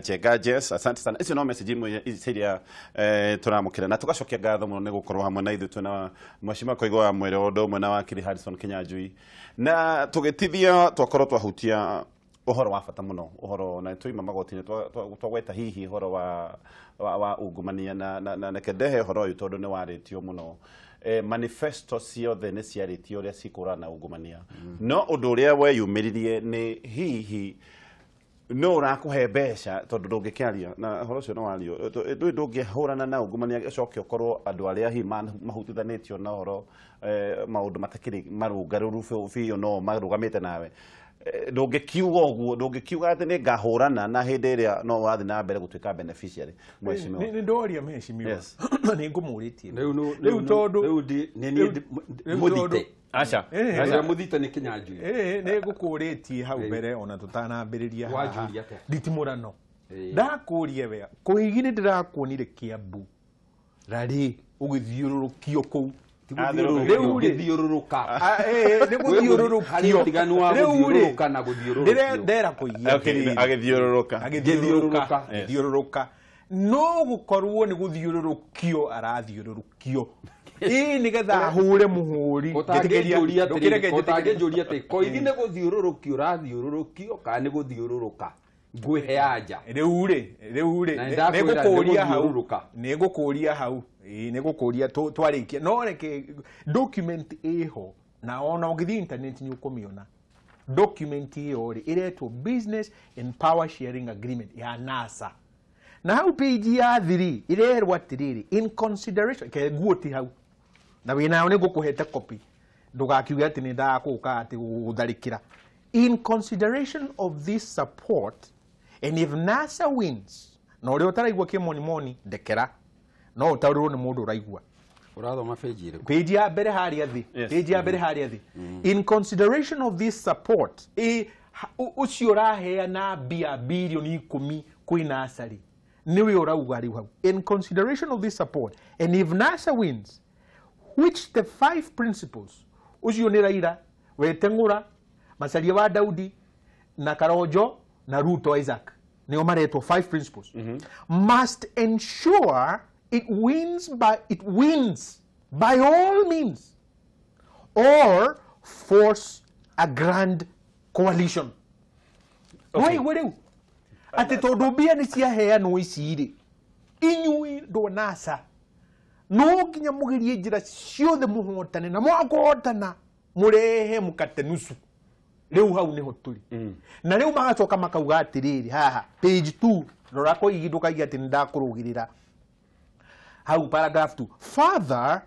Jegajes, asante sana. Icio no message imwe iria tũramũkĩra na tũgacokia ngatho mũno nĩ gũkorwo hamwe na ithuĩ twĩna Mheshimiwa Koigo wa Mwere ũndũ ũmwe na wakiri Harrison Kinyanjui, na tũgĩtithia twakorwo twahutia ũhoro wa bata mũno, ũhoro na tuima magoti-inĩ twagweta hihi ũhoro wa ungumania na reke ndehe ũhoro ũyũ tondũ nĩ warĩtio mũno. Manifesto ciothe nĩ ciarĩtio ũrĩa cikũrana na ungumania, no ũndũ ũrĩa weyumĩririe nĩ hihi no ũrakũhe mbeca tondũ ndũngĩkĩaria na ũhoro ũcio no wario, ndũngĩhũrana na ungumania ũcoke ũkorwo andũ arĩa hihi mahutithanĩtio na ũhoro maũndũ matakĩrĩ marũngarũru biũ no marũgamĩte nawe. Ndũngĩkiuga ũguo, ndũngĩkiuga atĩ nĩ ngahũrana na hĩndĩ ĩrĩa no ũrathiĩ na mbere gũtuĩka beneficiary. Mheshimiwa, nĩ ndoria mheshimiwa, nĩ ngũmũrĩtie rĩu tondũ rĩu nĩ mũthite. Aca mũthite nĩ Kinyanjui. Nĩ ngũkũrĩtie hau mbere ona tũtanambĩrĩria haha nditimũrano. Ndakũria we Koigi nĩ ndĩrakuonire Kiambu rarĩ ũgĩthiũrũrũkio kũu. Gũthiũrũrũka nĩ gũthiũrũrũkio gũthiũrũrũka na gũthiũrũrũkio ndera Koigi agĩthiũrũrũka agĩthiũrũrũka no gũkorwo nĩ gũthiũrũrũkio arathiũrũrũkio ĩĩ nĩgetha ahũre mũhũri. Ũtangĩnjũria atĩ Koigi nĩ gũthiũrũrũkio ũrathiũrũrũkio kana nĩ gũthiũrũrũka, ngwĩhe anja. Rĩu rĩ nĩ hau nĩ ngũkũria hau nĩ ngũkũria twarĩkia, no reke document ĩho na ona ũngĩthiĩ internet nĩ ũkũmĩona. Document ĩyo rĩ ĩretwo Business and Power Sharing Agreement ya NASA, na hau page ya 3 ĩrerwo atĩrĩrĩ, in consideration ke nguoti hau na wĩnayo nĩ ngũkũhete copy, ndũgakiuge atĩ nĩ ndagũka atĩ gũtharĩkĩra. In consideration of this support and if NASA wins, na ũrĩa ũtaraigua kĩmonimoni ndekera, no ũtaũrĩrwo nĩ mũndũ ũraigua. Ũrathoma page ĩrĩkũ? Page ya mbere harĩa thĩ. Page ya mbere harĩa thĩ. In consideration of this support, ũcio ũraheana mbia bilioni 10 kwĩ NASA rĩ, nĩwe ũrauga rĩu hau. In consideration of this support and if NASA wins, which the 5 principles, ũcio nĩ Raila, Wetang'ũra, Macharia wa Daudi na Karonjo na Ruto Isaac, nĩo maretwo 5 principles, must ensure it wins by all means or force a grand coalition. Waigua rĩu atĩ tondũ mbia nĩ ciaheanwo ici rĩ, inyuĩ ndũ NASA no nginya mũgerie njĩra ciothe mũhotane, na mwakũhotana mũrehe mũkate nusu. Rĩu hau nĩho tũrĩ. Na rĩu magacoka makauga atĩrĩrĩ haha page 2, rora Koigi ndũkaiga atĩ nĩ ndakũrũgĩrĩra hau paragraph 2. Further,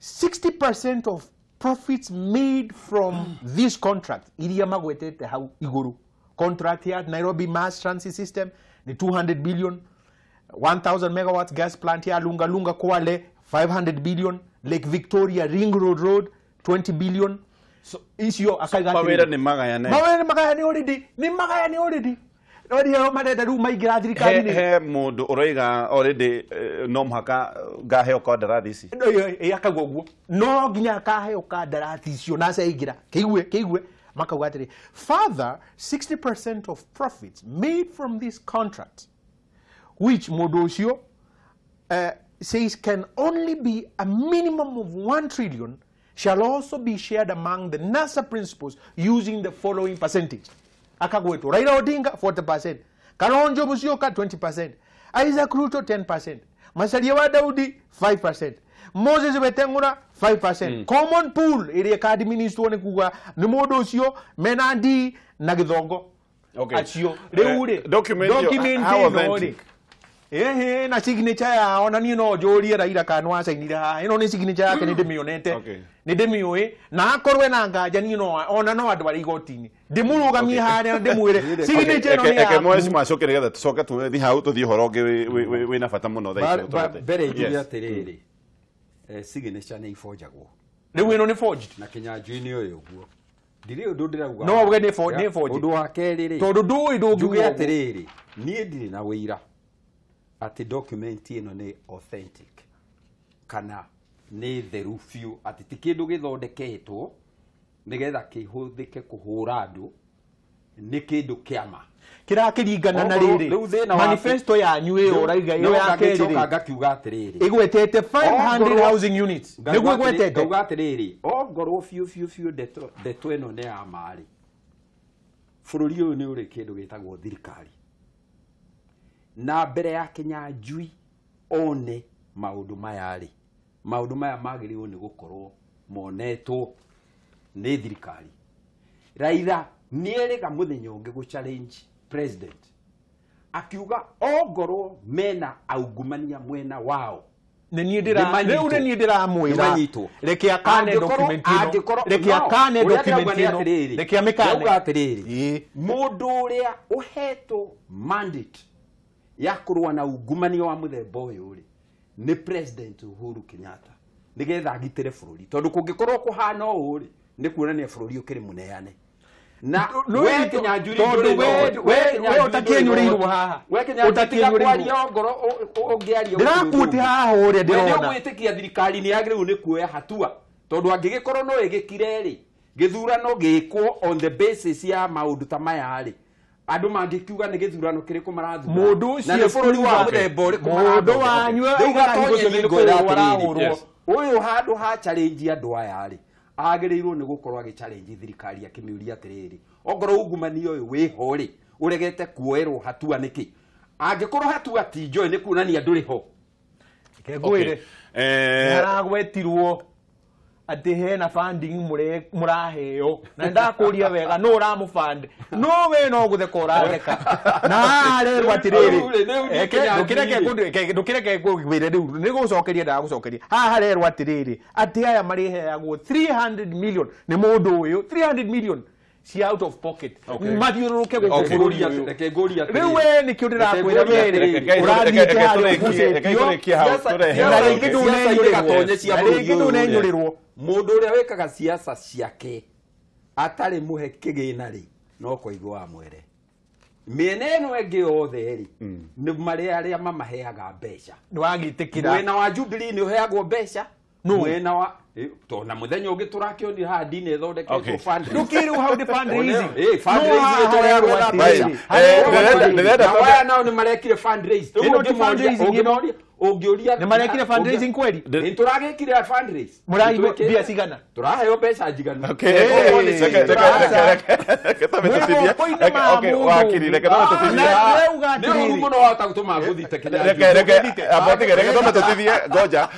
60% of profits made from this contract iria magwetete hau igũrũ, contract ya Nairobi Mass Transit System ni 200 billion, 1000 megawatts gas plant ya Lunga Lunga Kwale 500 billion, Lake Victoria Ring Road 20 billion. So icio akaiga mawĩra nĩ magayane, mawĩra nĩ magayane already, nĩ magayane already. Rĩu marenda rĩu maingĩra thirikari-inĩ. He mũndũ ũroiga already no mũhaka ngaheo kandarathi ici. Akauga ũguo no nginya akaheo kandarathi icio na acaingĩra. Kĩigue makauga atĩrĩ, further 60% of profits made from this contract, which mũndũ ũcio says can only be a minimum of 1 trillion, shall also be shared among the NASA principals using the following percentage. Akagwetwo Raila Odinga 40%, Kalonzo Musyoka 20%, Isaac Ruto 10%, Macharia wa Daudi 5%, Moses Wetang'ũra 5%. Common pool ĩrĩa ĩka-administrwo nĩ kuga nĩ mũndũ ũcio mena D na Gĩthongo. Acio rĩu rĩ document ĩno rĩ ehe na signature yao, na niĩ no njũrie Raila kana nĩ wacainire haha, ĩno nĩ signature yake, nĩ ndĩmĩonete, nĩ ndĩmĩũĩ, na akorwo ena nganja niĩ no ona no andũ arĩ igoti-inĩ ndĩmũrũgamie harĩa na ndĩmwĩre signature ĩno nĩ yaku. Mheshimiwa acoke nĩgetha tũcoke tũthiĩ hau tũthiĩ ũhoro ũngĩ wĩna bata mũno thaa ici. Mbere njuge atĩrĩrĩ, signature nĩ ibonjagwo. Rĩu ĩno nĩ forged na Kinyanjui nĩ ũyũ ũguo, ndirĩ ũndũ ndĩrauga no uge nĩ forged. Ũndũ wa kerĩ rĩ, tondũ ndũĩ ndũngiuga njuge atĩrĩrĩ, niĩ ndirĩ na wĩira atĩ document ĩno nĩ authentic kana nĩ theru biũ, atĩ ti kĩndũ gĩthondeketwo nĩgetha kĩhũthĩke kũhũra andũ, nĩ kĩndũ kĩa ma kĩrakĩringana na rĩrĩ manifesto yanyu ĩyo ũraiga ĩyo ya kerĩ ngakiuga atĩrĩrĩ ĩgwetete 500 housing units nĩguo ĩgwetete ngauga atĩrĩrĩ ongorwo biũ biũ biũ ndeto ĩno nĩ ya ma-rĩ, bũrũri ũyũ nĩ ũrĩ kĩndũ gĩtagwo thirikari, na mbere ya Kinyanjui one maũndũ maya-rĩ, maũndũ maya magĩrĩirwo nĩ gũkorwo monetwo nĩ thirikari. Raila nĩerĩga mũthenya ũngĩ gũ challenge president akiuga ongorwo mena aungumania mwena wao nĩ niĩ ndĩra rĩu nĩ niĩ ndĩramwĩra reke akane document ĩno, reke akane document ĩno, reke amĩkane. Ndauga atĩrĩrĩ, mũndũ ũrĩa ũhetwo mandate ya kũrũa na ungumania wa mũthemba ũyũ rĩ nĩ President Uhuru Kenyatta, nĩgetha agitĩre bũrũri, tondũ kũngĩkorwo kũhana ũũ rĩ nĩ kuonania bũrũri ũkĩrĩ mũneane. Na we Kinyanjui we ũtakĩnyũrĩirwo haha, we Kinyanjui tiga kwaria ongorwo ũngĩaria ndĩrakuti haha ũrĩa ndĩrona we nĩũgwĩtĩkia thirikari nĩ yagĩrĩirwo nĩ kuoya hatua, tondũ angĩgĩkorwo no ĩgĩkire rĩ gĩthurano gĩkwo on the basis ya maũndũ ta maya rĩ, andũ mangĩkiuga nĩ gĩthurano kĩrĩkũ marathura mũndũ ũcio na nĩ bũrũri wa mũthemba ũrĩkũ mũndũ wanyu ũyũ handũ ha challenge andũ aya rĩ agĩrĩirwo nĩ gũkorwo agĩ challenge thirikari akĩmĩũria atĩrĩrĩ, ongorwo ungumania ũyũ wĩho rĩ ũregete kuoerwo hatua nĩkĩ? Angĩkorwo hatua ti njoe nĩ kuonania ndũrĩ ho. Reke ngwĩre haragwetirwo atĩ hena funding mũraheo na ndakũria wega no ũramũfund no we no gũtheka ũratheka na harerwo atĩrĩrĩ ndũkĩreke ngwĩre rĩu nĩ gũcokeria ndagũcokeria haha harerwo atĩrĩrĩ atĩ aya marĩheagwo 300 million nĩ mũndũ ũyũ 300 million cia out of pocket mathiũrũrũke gũkũ bũrũri ũyũ. Rĩu we nĩkĩo ndĩrakwĩra we rĩ ũrathiĩte harĩa ũgucĩtio na rĩngĩ ndũnenyũrĩrwo. Mũndũ ũrĩa wĩkaga siasa ciake atarĩ mũhe kĩgĩna rĩ no kũigua mwere mĩena ĩno ĩngĩ yothe rĩ nĩ marĩa arĩa mamaheaga mbeca nĩwagĩtĩkĩra mwena wa Jubilee nĩ ũheagwo mbeca mwena wa tona muthenya ũngĩ tũrakĩonire haha ndini ĩthondeketwo fundraising ndũkĩrĩ hau nĩ fundraising fundraising ĩtũrehagwo mbeca na waya nao nĩ marekire fundraise ĩno ti fundraising ĩno ũngĩũria nĩ marekire fundraising kweli nĩ tũragĩkire fundraise mũraigua mbia cigana tũraheo mbeca njiganu nĩ ũru mũno wahota gũtũma ngũthite ngoja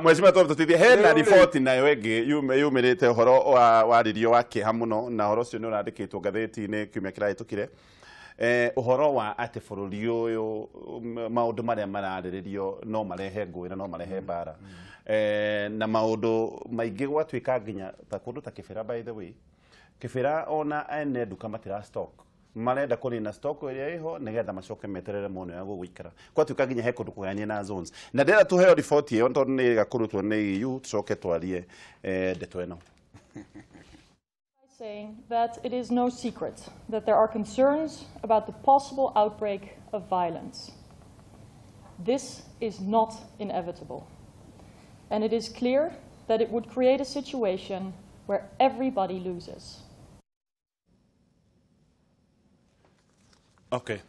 Mheshimiwa tũtithie hena riboti nayo ĩngĩ yumĩrĩte ũhoro wa waririo wa kĩeha mũno na ũhoro ũcio nĩ ũrandĩkĩtwo ngathĩti-inĩ kiumia kĩrahĩtũkire ũhoro wa atĩ bũrũri ũyũ maũndũ marĩa mararĩrĩrio no marehe ngũĩ na no marehe mbara na maũndũ maingĩ gwatuĩka nginya ta kũndũ ta Kĩbĩra by the way Kĩbĩra ona ene nduka matira stock marenda kũnina stock ĩrĩa ĩho nĩgetha macoke meterere mono ya gũgũikara gwatuĩka nginya he kũndũ kũgayanie na zones na ndĩrenda tũheo riboti ĩyo tondũ nĩ ĩgakũrutwo nĩ EU tũcoke twarie ndeto ĩno. Saying that it is no secret that there are concerns about the possible outbreak of violence. This is not inevitable, and it is clear that it would create a situation where everybody loses. Okay.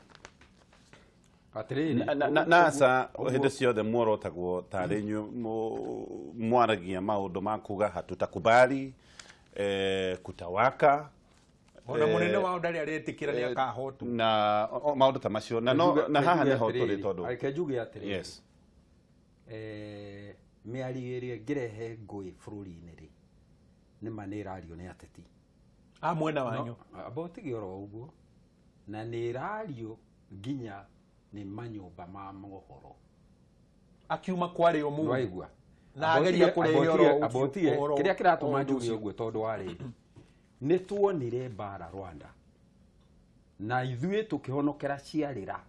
Nasa hĩndĩ ciothe muorotagwo tarĩ inyuĩ mwaragia maũndũ ma kuga hatutakubali kutawaka ona munene wao ndari aretikira ni akahotu na maũndũ ta macio na no na haha nĩho tũrĩ tondũ reke njuge atĩrĩrĩ yes mĩario ĩrĩa ĩngĩrehe ngũĩ bũrũri-inĩ rĩ nĩ ma nĩ ĩrario nĩ ateti a mwena wanyu amba ũtige oro ũguo na nĩ ĩrario nginya nĩ manyũmba ma mohoro akiuma kwarĩ ũmũthĩ waigua na ageria kũrehe ũhoro kĩrĩa kĩratũma njuge ũguo tondũ wa rĩrĩ nĩ tuonire mbara Rwanda na ithuĩ tũkĩhonokera ciarĩra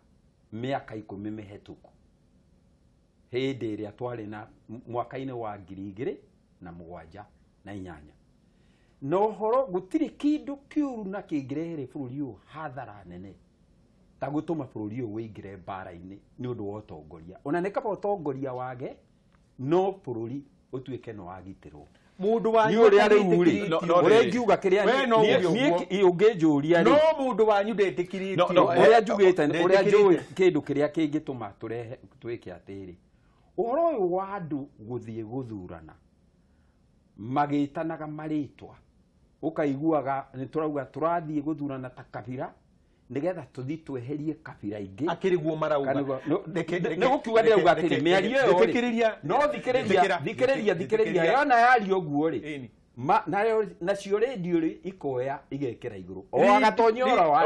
mĩaka 10 mĩhetũku hĩndĩ ĩrĩa twarĩ na mwaka-inĩ wa 2007 na 8 na ũhoro gũtirĩ kĩndũ kĩũru na kĩngĩrehere bũrũri ũyũ hathara nene ta gũtũma bũrũri ũyũ wĩingĩre mbara-inĩ nĩ ũndũ wa ũtongoria. Ona nĩ kaba ũtongoria wage no bũrũri ũtuĩke no wagitĩrwo. Mundu wanyu ũrĩa rĩu rĩ ũrĩa ingiuga kĩrĩa niĩ ũngĩnjũria rĩ no mundu wanyu ndetĩkĩrĩtio ũrĩa njugĩte ũrĩa njũĩ kĩndũ kĩrĩa kĩngĩtũma tũrehe twĩke atĩrĩ ũhoro ũyũ wa andũ gũthiĩ gũthurana magĩtanaga marĩtwa ũkaiguaga nĩ tũrauga tũrathiĩ gũthurana ta kabira nĩgetha tũthiĩ tweherie kabira ingĩ akĩrĩguo marauga nĩ gũkiuga ndĩrauga atĩrĩ mĩario ĩyo rĩ no thikĩrĩria yona yario ũguo rĩ nacio rĩndiũ rĩ ikoya igekĩra igũrũ o agatonya oro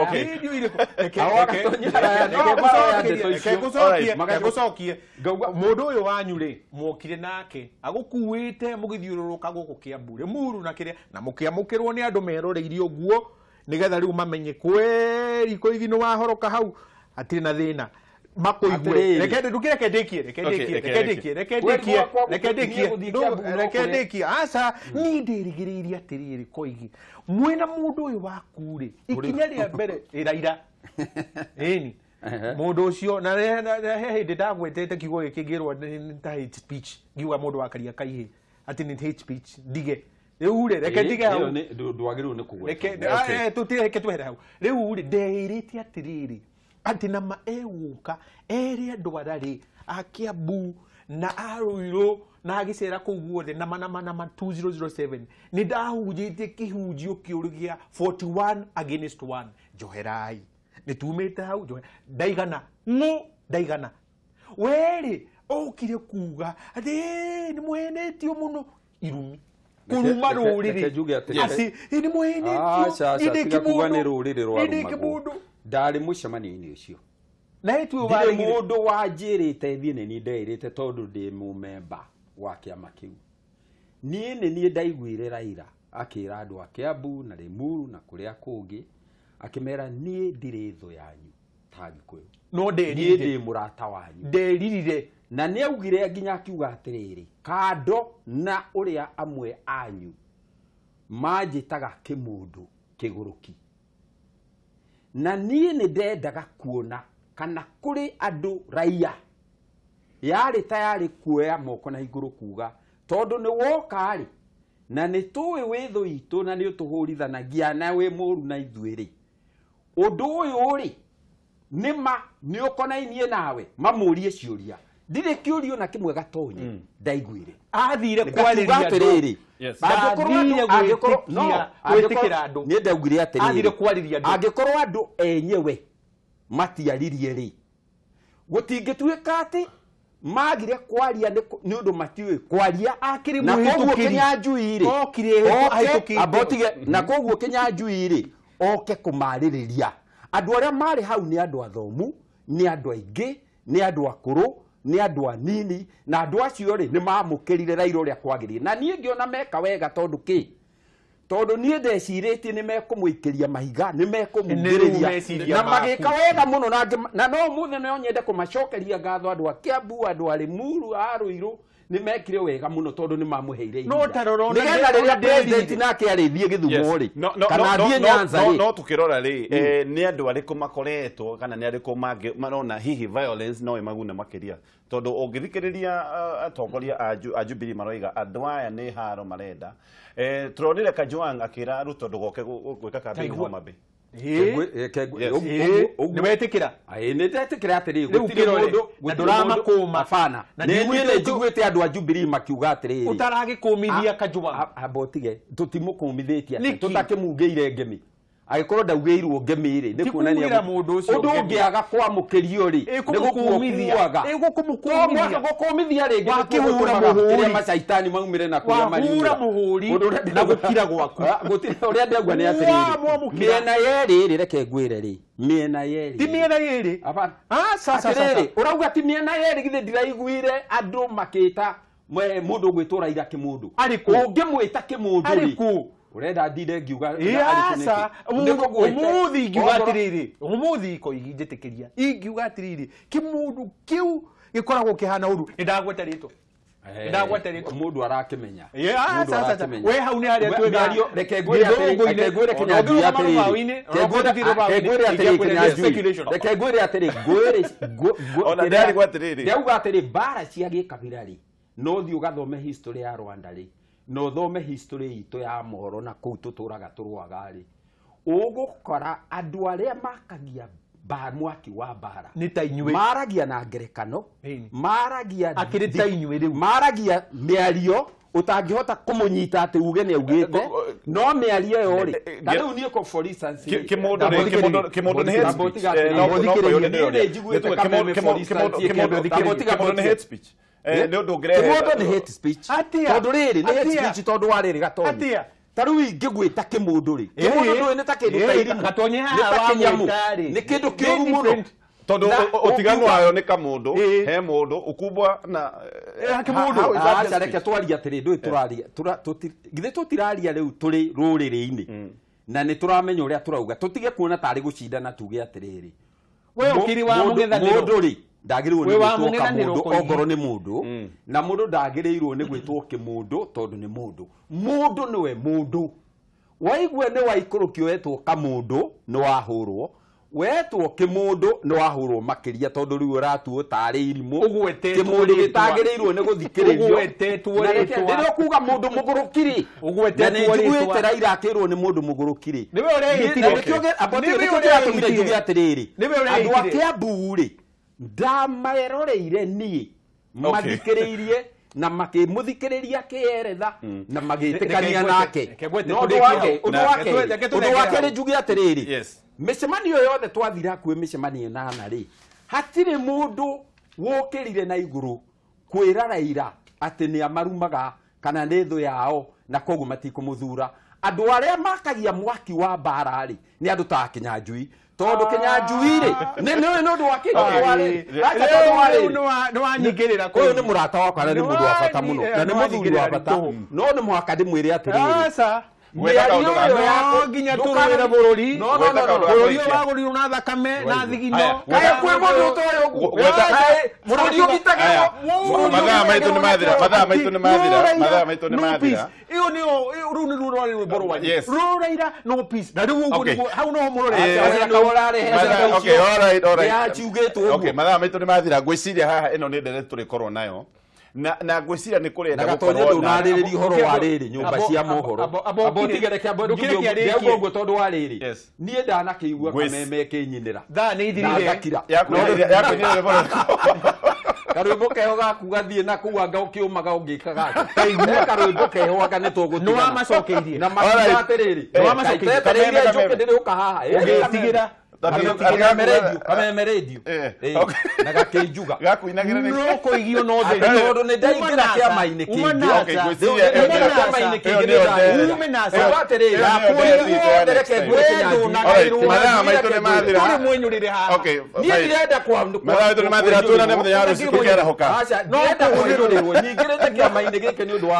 ngũcokie mũndũ ũyũ wanyu rĩ mwokire nake agũkuĩte mũgĩthiũrũrũka gũkũ Kĩambu Rĩmuru na kĩrĩa na mũkĩamũkĩrwo nĩ andũ meroreirie ũguo nigetha riu mamenye kweri Koigi ni wahoroka hau atiri na thina makuigue reke ndukire ndikie reke ndikie reke ndikie reke ndikie reke ndikie reke ndikie aca ni ndirigiririe atiriri Koigi mwina mundu uyu waku ri ikinya ria mbere iraira ini mundu ucio na he hindi ndagwetete kiugo giki ngirwo ta hate speech ngiuga mundu wakaria kaihi ati ni hate speech ndige riu ri reke ndige hau ndwagĩrĩirwo nĩ kũgweta reke tutire reke twehere hau riu ri ndeirĩte atĩrĩrĩ atĩ nama egũka ere andũ ararĩ a Kĩambu na a Ruiru na agĩcera kũu guothe nama nama nama 2007 nĩ ndahunjĩtie kĩhunjio kĩũru gĩa 41 against 1 njoherai nĩ tumĩte hau ndaigana ng'ũ ndaigana werĩ okire kuga atĩ nĩ mũhenetio mũno irumi kuruma rũrĩrĩ atĩ nĩ mũhenetio tiga kuga nĩ rũrĩrĩ rwarumagwo ndarĩ mũcemanio-inĩ ũcio na ĩtuĩ ndirĩ mũndũ wanjĩrĩte thiĩ nĩ niĩ ndeĩrĩte tondũ ndĩ mũmemba wa kĩama kĩu niĩ nĩ niĩ ndaiguire Raila akĩra andũ a Kĩambu na Rĩmuru na kũrĩa kũngĩ akĩmera niĩ ndirĩ thũ yanyu ta Gĩkũyũ no niĩ ndĩ mũrata wanyu nderirire na nĩ augire nginya akiuga atĩrĩrĩ kando na ũrĩa amwe anyu manjĩtaga kĩmũndũ kĩgũrũki na niĩ nĩ ndendaga kuona kana kũrĩ andũ raia yarĩ tayarĩ kuoya moko na igũrũ kuga tondũ nĩ woka rĩ na nĩ tũĩ wĩ thũ itũ na nĩ ũtũhũrithanagia na wĩ mũru na ithuĩ rĩ ũndũ ũyũ rĩ nĩ ma nĩ ũkonainie nawe mamũrie ciũria ndirĩ kĩũrio na kĩmwe Gatonye ndaiguire athire kwarĩria atĩrĩrĩ gwĩtĩkĩra andũ niĩ ndaugire atĩrĩrĩ athire kwarĩria andũ angĩkorwo andũ enyewe matiaririe rĩ gũtingĩtuĩka atĩ magire kwaria nĩ ũndũ matiũĩ kwaria na koguo Kĩnyanjui rĩ na koguo Kĩnyanjui rĩ oke kũmarĩrĩria andũ arĩa marĩ hau nĩ andũ athomu nĩ andũ aingĩ nĩ andũ akũrũ nĩ andũ anini na andũ acio rĩ nĩ mamũkĩrire Raila ũrĩa kwagĩrĩire na niĩ ngĩona meka wega tondũ kĩ tondũ niĩ ndecirĩtie nĩ mekũmũikĩria mahiga nĩ mekũmugĩrĩria na magĩka wega mũno na no ũmũthĩ no nyende kũmacokeria ngatho andũ a Kĩambu andũ a Rĩmuru a Ruiru nĩ mekire wega mũno tondũ nĩ mamũheire ihinda nĩgetha rĩrĩa president nake arĩthiĩ Gĩthumo rĩ kana athiĩ Nyanza rĩ no tũkĩrora rĩ nĩ andũ arĩkũ makoretwo kana nĩ arĩkũ marona hihi violence no ĩmagune makĩria tondũ ũngĩthikĩrĩria atongoria a Jubilee maroiga andũ aya nĩ haro marenda tũronire Kajwang akĩra Ruto ndũgoke gwĩka campaign Homa Bay nĩwetĩkĩra nĩ ndetĩkĩra atĩrĩrĩ gũtirĩ mũndũ na ndũramakũma hapana nĩ niĩ njiguĩte andũ a Jubilee makiuga atĩrĩrĩ ũtaragĩkũmithia Kajwang amba ũtige tũtimũkũmithĩtie atĩ tũtakĩmugĩire ngemi angĩkorwo ndaugĩirwo ngemi rĩ nĩ kuonania ũndũ ũngĩaga kwamũkĩrio rĩ nĩ gũkũmithia gũkũmithia rĩngĩ wakĩhũra mũhũri macaitani maumĩre na kũrĩa mariumĩra mũhũri na gũkira gwaku ũrĩa ndauga nĩ atĩrĩrĩ mĩena yerĩ rĩ reke ngwĩre rĩ mĩena yerĩ ti mĩena yerĩ atĩrĩrĩ ũrauga ti mĩena yerĩ githĩ ndiraiguire andũ makĩta mũndũ ũgwĩtwo Raila kĩmũndũ ũngĩmwĩta kĩmũndũ rĩ urenda ndire ngiuga aca umuthi ingiuga atiriri umuthi Koigi njitikiria ingiuga atiriri kimundu kiu gikoragwo kihana uru ni ndagweta ritwa Ndagwete rĩtwa. Mũndũ arakĩmenya. Yeah, aca. We hau nĩ harĩa twĩga. Reke ngwĩre atĩrĩ, ngwĩre Kĩnyanjui atĩrĩ. Reke ngwĩre atĩrĩ, ona ndĩarigwo atĩrĩrĩ. Ndauga atĩrĩ, mbara cia gĩkabira rĩ, no ũthiĩ ũgathome history ya Rwanda rĩ, na ũthome history itũ ya mohoro na kũu tũtũraga tũrũaga rĩ, ũgũkora andũ arĩa makagia mwaki wa mbara nĩ ta inyuĩ, maragia na ngerekano, maragia akĩrĩ ta inyuĩ rĩu, maragia mĩario ũtangĩhota kũmũnyita atĩ uge nĩ augĩte, no mĩario ĩyo rĩ, ta rĩu niĩ ko for instance kĩmũndũ nĩ hate speech. Kĩmũndũ nĩ hate speech. Nĩ ũndũ ũngĩrehe kĩmũndũ nĩ hate speech. Tondũ rĩrĩ nĩ hate speech tondũ wa rĩrĩ Gatonyi. Ta rĩu ingĩgwĩta kĩmũndũ rĩ, kĩmũndũ ndũĩ nĩ ta kĩndũ ta irimũ, nĩ ta kĩnyamũ, nĩ kĩndũ kĩũru mũno. Tondũ ũtiganu wayo nĩ kamũndũ, he mũndũ ukubwa na kĩmũndũ. Aca reke twarie atĩrĩ, ndũĩ tũraria, githĩ tũtiraria rĩu tũrĩ rũrĩrĩ-inĩ na nĩ tũramenya ũrĩa tũrauga, tũtige kuona tarĩ gũcindana tuge atĩrĩrĩ, we ũkiri wa mũng'ethanĩro mũndũ rĩ ndagĩrĩirwo nĩ gwĩtwo kamũndũ ongorwo nĩ mũndũ, na mũndũ ndagĩrĩirwo nĩ gwĩtwo kĩmũndũ tondũ nĩ mũndũ. Mũndũ nĩwe mũndũ. Waigua nĩ waikũrũkio wetwo kamũndũ nĩ wahũrwo, wetwo kĩmũndũ nĩ wahũrwo makĩria tondũ rĩu ũratuo tarĩ irimũ, kĩmũndũ gĩtagĩrĩirwo nĩ gũthikĩrĩrio. Rĩrĩa ũkuga mũndũ mũgũrũki rĩ, na nĩ njiguĩte Raila akĩrwo nĩ mũndũ mũgũrũki rĩ, nĩkĩo kĩratũmire njuge atĩrĩrĩ, andũ a Kĩambu rĩ, ndameroreire niĩ mathikĩrĩirie na makĩmũthikĩrĩria akĩeretha na magĩtĩkania nake. No ũndũ wa kerĩ njuge atĩrĩrĩ, mĩcemanio yothe twathira hakuhĩ mĩcemanio ĩnana rĩ, hatirĩ mũndũ wokĩrire na igũrũ kwĩra Raila atĩ nĩ amarumaga kana nĩ thũ yao na koguo matikũmũthura. Andũ arĩa makagia mwaki wa mbara rĩ, nĩ andũ ta Kĩnyanjui, tondũ Kĩnyanjui rĩ, nĩ ũndũ wa nĩwanyingĩrĩra. Ũyũ nĩ mũrata wakwa na nĩ mũndũ wa bata mũno na nĩ mũthuri wa bata, no nĩ mũhaka ndĩmwĩre atĩrĩrĩ, mĩario ĩyo ya nginya tũrũĩre bũrũri, bũrũri ũyũ wagũrirwo na thakame na thigino. Kaĩ kwĩ mũndũ ũtoĩ ũguo? Bũrũri ũgitagĩrwo. Mathaa maitũ nĩ mathira, mathaa maitũ nĩ mathira, mathaa maitũ nĩ mathira. Ĩyo nĩyo, rũu nĩruo rwarĩ rwĩmbo rwanyu. Rũraira no peace. Na rĩu ũguo nĩguo hau no mũrore. Okay, all right, all right. Okay, mathaa maitũ nĩ mathira. Ngwĩciria haha ĩno nĩ ndereti tũrĩkorwo nayo. Na ngwĩciria nĩ kũrenda gũkorwo na ndũnarĩrĩria ũhoro wa rĩrĩ nyũmba cia mohoro. Amba ũtige reke amba ndauga ũguo tondũ wa rĩrĩ, niĩ ndanakĩigua kameme kĩnyinĩra. Thaa nĩ ithirire. Ngakira. Karwĩmbo keho gaku gathiĩ na kũu anga ũkĩũmaga ũngĩkaga atĩa. Karwĩmbo keho anga nĩ tũgũtigana. Nĩwamacokeirie. Na makiuga atĩrĩrĩ, kaitetereire njũkĩ ndĩrĩũka haha. Ũgĩtigĩra. Kameme radio na gakĩnjuga gakuinagĩra no kũigio no theri tondũ nĩ ndaingĩra kĩama-inĩ kĩngĩ. Ume na Mathaa maitũ nĩ mathira. Tũrĩ mwenyũrĩre haha. Niĩ ndirenda Mathaa maitũ nĩ mathira, tuonane mũthenya wa rũciũ tũkĩarahũka. Aca, ndirenda kwĩrũrĩrwo nyingĩrĩte kĩama-inĩ gĩkĩ nĩ ũndũ wa